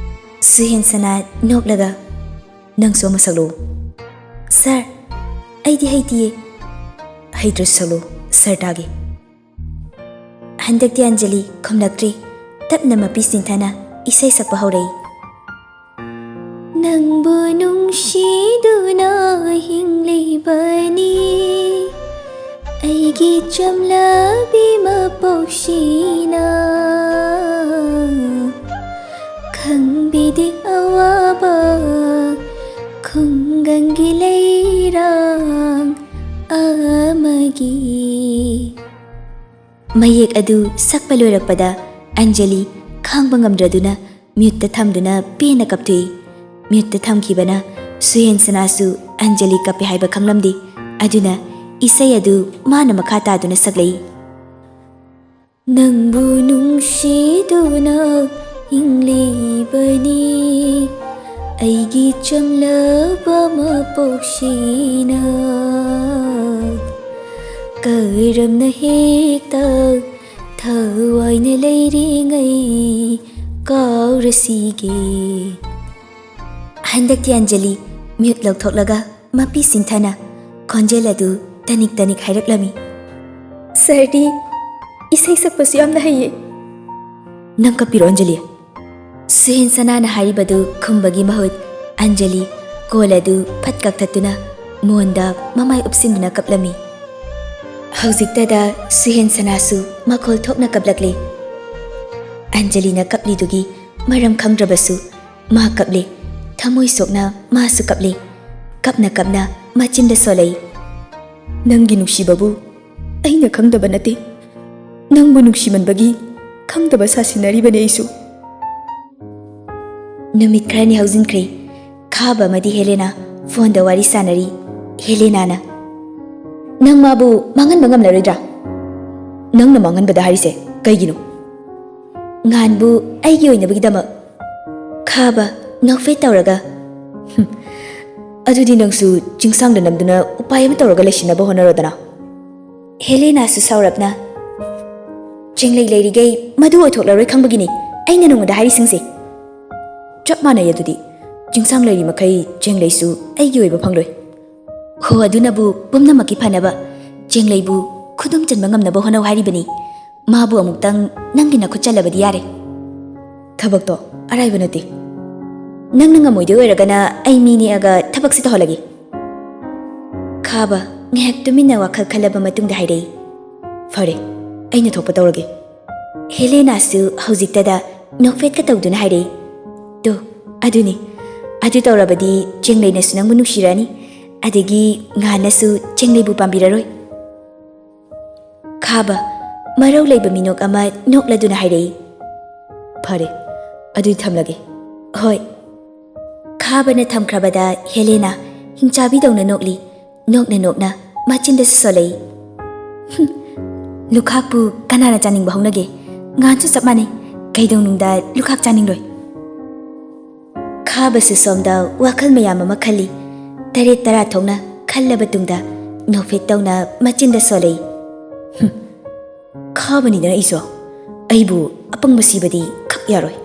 ꯁꯨꯍꯦꯟꯁꯅꯥ ꯅꯣꯛꯂꯒ, "ꯅꯪꯁꯨ ꯑꯃ ꯁꯛꯂꯛꯎ꯫" "ꯁꯥꯔ, ꯑꯩꯗꯤ ꯍꯩꯇꯤꯌꯦ꯫" "ꯍꯩꯇ꯭ꯔꯁꯨ ꯁꯛꯂꯛꯎ, ꯁꯥꯔ ꯇꯥꯒꯦ꯫" ꯍꯟꯗꯛꯇꯤ ꯑꯟꯖꯂꯤ ꯈꯨꯝꯂꯛꯇ꯭ꯔꯦ꯫ ꯇꯞꯅ ꯃꯄꯤ ꯁꯤꯟꯊꯥꯅ ꯏꯁꯩ ꯁꯛꯄ ꯍꯧꯔꯛꯏ꯫ "ꯅꯪꯕꯨ ꯅꯨꯡꯁꯤꯗꯨꯅ ꯍꯤꯡꯂꯤꯕꯅꯤ ꯑꯩꯒꯤ ꯆꯝꯂꯕꯤ ꯃꯄꯣꯛꯁꯤꯅ꯫ ꯈꯪꯕꯤꯗꯦ ꯑꯋꯥꯕ ꯈꯨꯡꯒꯪꯒꯤ ꯂꯩꯔꯥꯡ ꯑꯃꯒꯤ꯫" ꯃꯌꯦꯛ ꯑꯗꯨ ꯁꯛꯄ ꯂꯣꯏꯔꯛꯄꯗ ꯑꯟꯖꯂꯤ ꯈꯥꯡꯕ ꯉꯝꯗ꯭ꯔꯗꯨꯅ ꯃ꯭ꯌꯨꯠꯇ ꯊꯝꯗꯨꯅ ꯄꯦꯟꯅ ꯀꯞꯊꯣꯛꯏ꯫ ꯃ꯭ꯌꯨꯠꯇ ꯊꯝꯈꯤꯕꯅ ꯁꯨꯍꯦꯟꯁꯅꯥꯁꯨ ꯑꯟꯖꯂꯤ ꯀꯞꯄꯦ ꯍꯥꯏꯕ ꯈꯪꯂꯝꯗꯦ꯫ ꯑꯗꯨꯅ ꯏꯁꯩ ꯑꯗꯨ ꯃꯥꯅ ꯃꯈꯥ ꯇꯥꯗꯨꯅ ꯁꯛꯂꯛꯏ꯫ "ꯅꯪꯕꯨ ꯅꯨꯡꯁꯤꯗꯨꯅ ꯍꯤꯡꯂꯤꯕꯅꯤ ꯑꯩꯒꯤ ꯆꯝꯂꯕ ꯃꯄꯣꯛꯁꯤꯅ꯫ ꯀꯔꯝꯅ ꯍꯦꯛꯇ ꯊꯋꯥꯏꯅ ꯂꯩꯔꯤꯉꯩ ꯀꯥꯎꯔꯁꯤꯒꯦ꯫" ꯍꯟꯗꯛꯇꯤ ꯑꯟꯖꯂꯤ ꯃ꯭ꯌꯨꯠ ꯂꯧꯊꯣꯛꯂꯒ ꯃꯄꯤ ꯁꯤꯟꯊꯥꯅ ꯈꯣꯟꯖꯦꯜ ꯑꯗꯨ ꯇꯅꯤꯛ ꯇꯅꯤꯛ ꯍꯥꯏꯔꯛꯂꯝꯃꯤ꯫ "ꯁꯥꯔꯗꯤ ꯏꯁꯩ ꯁꯛꯄꯁꯨ ꯌꯥꯝꯅ ꯍꯩꯌꯦ꯫" "ꯅꯪ ꯀꯞꯄꯤꯔꯣ ꯑꯟꯖꯂꯤ?" ꯁꯨꯍꯦꯟꯁꯅꯥꯅ ꯍꯥꯏꯔꯤꯕꯗꯨ ꯈꯨꯝꯕꯒꯤ ꯃꯍꯨꯠ ꯑꯟꯖꯂꯤ ꯀꯣꯜ ꯑꯗꯨ ꯐꯠ ꯀꯛꯊꯠꯇꯨꯅ ꯃꯣꯟꯗ ꯃꯃꯥꯏ ꯎꯞꯁꯤꯟꯗꯨꯅ ꯀꯞꯂꯝꯃꯤ꯫ ꯍꯧꯖꯤꯛꯇꯗ ꯁꯨꯍꯦꯟꯁꯅꯥꯁꯨ ꯃꯈꯣꯜ ꯊꯣꯛꯅ ꯀꯞꯂꯛꯂꯤ꯫ ꯑꯟꯖꯂꯤꯅ ꯀꯞꯂꯤꯗꯨꯒꯤ ꯃꯔꯝ ꯈꯪꯗ꯭ꯔꯕꯁꯨ ꯃꯥ ꯀꯞꯂꯤ꯫ ꯊꯃꯣꯏ ꯁꯣꯛꯅ ꯃꯥꯁꯨ ꯀꯞꯂꯤ꯫ ꯀꯞꯅ ꯀꯞꯅ ꯃꯆꯤꯟꯗ ꯁꯣꯜꯂꯛꯏ꯫ "ꯅꯪꯒꯤ ꯅꯨꯡꯁꯤꯕꯕꯨ ꯑꯩꯅ ꯈꯪꯗꯕ ꯅꯠꯇꯦ꯫ ꯅꯪꯕꯨ ꯅꯨꯡꯁꯤꯃꯟꯕꯒꯤ ꯈꯪꯗꯕ ꯁꯥꯁꯤꯟꯅꯔꯤꯕꯅꯤ ꯑꯩꯁꯨ꯫" ꯅꯨꯃꯤꯠ ꯈꯔꯅꯤ ꯍꯧꯖꯤꯟꯈ꯭ꯔꯦ꯫ ꯈꯥꯕ ꯑꯃꯗꯤ ꯍꯦꯂꯦꯅꯥ ꯐꯣꯟꯗ ꯋꯥꯔꯤ ꯁꯥꯟꯅꯔꯤ꯫ ꯍꯦꯂꯦꯅꯥꯅ, "ꯅꯪ ꯃꯥꯕꯨ ꯃꯥꯡꯍꯟꯕ ꯉꯝꯂꯔꯣꯏꯗ꯭ꯔꯥ?" "ꯅꯪꯅ ꯃꯥꯡꯍꯟꯕꯗ ꯍꯥꯏꯔꯤꯁꯦ ꯀꯩꯒꯤꯅꯣ?" "ꯉꯥꯟꯕꯨ ꯑꯩꯒꯤ ꯑꯣꯏꯅꯕꯒꯤꯗꯃꯛ?" ꯈꯥꯕ ꯅꯣꯛꯐꯦꯠ ꯇꯧꯔꯒ, "ꯍꯨꯝ, ꯑꯗꯨꯗꯤ ꯅꯪꯁꯨ ꯆꯤꯡꯁꯥꯡꯗ ꯅꯝꯗꯨꯅ ꯎꯄꯥꯏ ꯑꯃ ꯇꯧꯔꯒ ꯂꯩꯁꯤꯟꯅꯕ ꯍꯣꯠꯅꯔꯣꯗꯅ꯫ ꯍꯦꯂꯦꯅꯥꯁꯨ ꯁꯥꯎꯔꯞꯅ, "ꯆꯦꯡꯂꯩ ꯂꯩꯔꯤꯈꯩ ꯃꯗꯨ ꯑꯣꯏꯊꯣꯛꯂꯔꯣꯏ ꯈꯪꯕꯒꯤꯅꯤ ꯑꯩꯅ ꯅꯉꯣꯟꯗ ꯍꯥꯏꯔꯤꯁꯤꯡꯁꯦ꯫ ꯆꯞ ꯃꯥꯟꯅꯩ ꯑꯗꯨꯗꯤ꯫ ꯆꯤꯡꯁꯥꯡ ꯂꯩꯔꯤ ꯃꯈꯩ ꯆꯦꯡꯂꯩꯁꯨ ꯑꯩꯒꯤ ꯑꯣꯏꯕ ꯐꯪꯂꯣꯏ꯫ ꯍꯣ, ꯑꯗꯨꯅꯕꯨ ꯄꯨꯝꯅꯃꯛꯀꯤ ꯐꯅꯕ ꯆꯦꯡꯂꯩꯕꯨ ꯈꯨꯗꯨꯝ ꯆꯟꯕ ꯉꯝꯅꯕ ꯍꯣꯠꯅꯧ ꯍꯥꯏꯔꯤꯕꯅꯤ꯫ ꯃꯥꯕꯨ ꯑꯃꯨꯛꯇꯪ ꯅꯪꯒꯤ ꯅꯈꯨꯠ ꯆꯜꯂꯕꯗꯤ ꯌꯥꯔꯦ꯫ ꯊꯕꯛꯇꯣ ꯑꯔꯥꯏꯕ ꯅꯠꯇꯦ꯫ ꯅꯪꯅ ꯉꯝꯃꯣꯏꯗꯣꯏ ꯑꯣꯏꯔꯒꯅ ꯑꯩ ꯃꯤ ꯅꯦꯛꯑꯒ ꯊꯕꯛꯁꯤ ꯇꯧꯍꯜꯂꯒꯦ꯫" ꯈꯥꯕ ꯉꯥꯏꯍꯥꯛ ꯇꯨꯃꯤꯟꯅ ꯋꯥꯈꯜ ꯈꯜꯂꯕ ꯃꯇꯨꯡꯗ ꯍꯥꯏꯔꯛꯏ, "ꯐꯔꯦ, ꯑꯩꯅ ꯊꯣꯛꯄ ꯇꯧꯔꯒꯦ꯫" ꯍꯦꯂꯦꯅꯥꯁꯨ ꯍꯧꯖꯤꯛꯇꯗ ꯅꯣꯛꯐꯦꯠꯀ ꯇꯧꯗꯨꯅ ꯍꯥꯏꯔꯛꯏ, "ꯇꯨ, ꯑꯗꯨꯅꯤ꯫ ꯑꯗꯨ ꯇꯧꯔꯕꯗꯤ ꯆꯦꯡꯂꯩꯅꯁꯨ ꯅꯪꯕꯨ ꯅꯨꯡꯁꯤꯔꯛꯑꯅꯤ, ꯑꯗꯒꯤ ꯉꯥꯅꯁꯨ ꯆꯦꯡꯂꯩꯕꯨ ꯄꯥꯝꯕꯤꯔꯔꯣꯏ꯫" ꯈꯥꯕ ꯃꯔꯧ ꯂꯩꯕ ꯃꯤꯅꯣꯛ ꯑꯃ ꯅꯣꯛꯂꯗꯨꯅ ꯍꯥꯏꯔꯛꯏ, "ꯐꯔꯦ, ꯑꯗꯨꯗꯤ ꯊꯝꯂꯒꯦ꯫" "ꯍꯣꯏ꯫" ꯈꯥꯕꯅ ꯊꯝꯈ꯭ꯔꯕꯗ ꯍꯦꯂꯦꯅꯥ ꯍꯤꯡꯆꯥꯕꯤꯗꯧꯅ ꯅꯣꯛꯂꯤ꯫ ꯅꯣꯛꯅ ꯅꯣꯛꯅ ꯃꯆꯤꯟꯗꯁꯨ ꯁꯣꯜꯂꯛꯏ, "ꯍꯨꯝ, ꯂꯨꯈꯥꯛꯄꯨ ꯀꯅꯥꯅ ꯆꯥꯅꯤꯡꯕ ꯍꯧꯅꯒꯦ? ꯉꯥꯟꯁꯨ ꯆꯞ ꯃꯥꯟꯅꯩ꯫ ꯀꯩꯗꯧꯅꯨꯡꯗ ꯂꯨꯈꯥꯛ ꯆꯥꯅꯤꯡꯂꯣꯏ?" ꯈꯥꯕꯁꯨ ꯁꯣꯝꯗ ꯋꯥꯈꯜ ꯃꯌꯥꯝ ꯑꯃ ꯈꯜꯂꯤ꯫ ꯇꯔꯦꯠ ꯇꯔꯥ ꯊꯣꯛꯅ ꯈꯜꯂꯕ ꯇꯨꯡꯗ ꯅꯣꯛꯐꯦꯠ ꯇꯧꯅ ꯃꯆꯤꯟꯗ ꯁꯣꯜꯂꯛꯏ, "ꯍꯨꯝ, ꯈꯥꯕꯅꯤꯗꯅ ꯑꯩꯁꯨ꯫ ꯑꯩꯕꯨ ꯑꯄꯪꯕ ꯁꯤꯕꯗꯤ ꯈꯛ ꯌꯥꯔꯣꯏ꯫"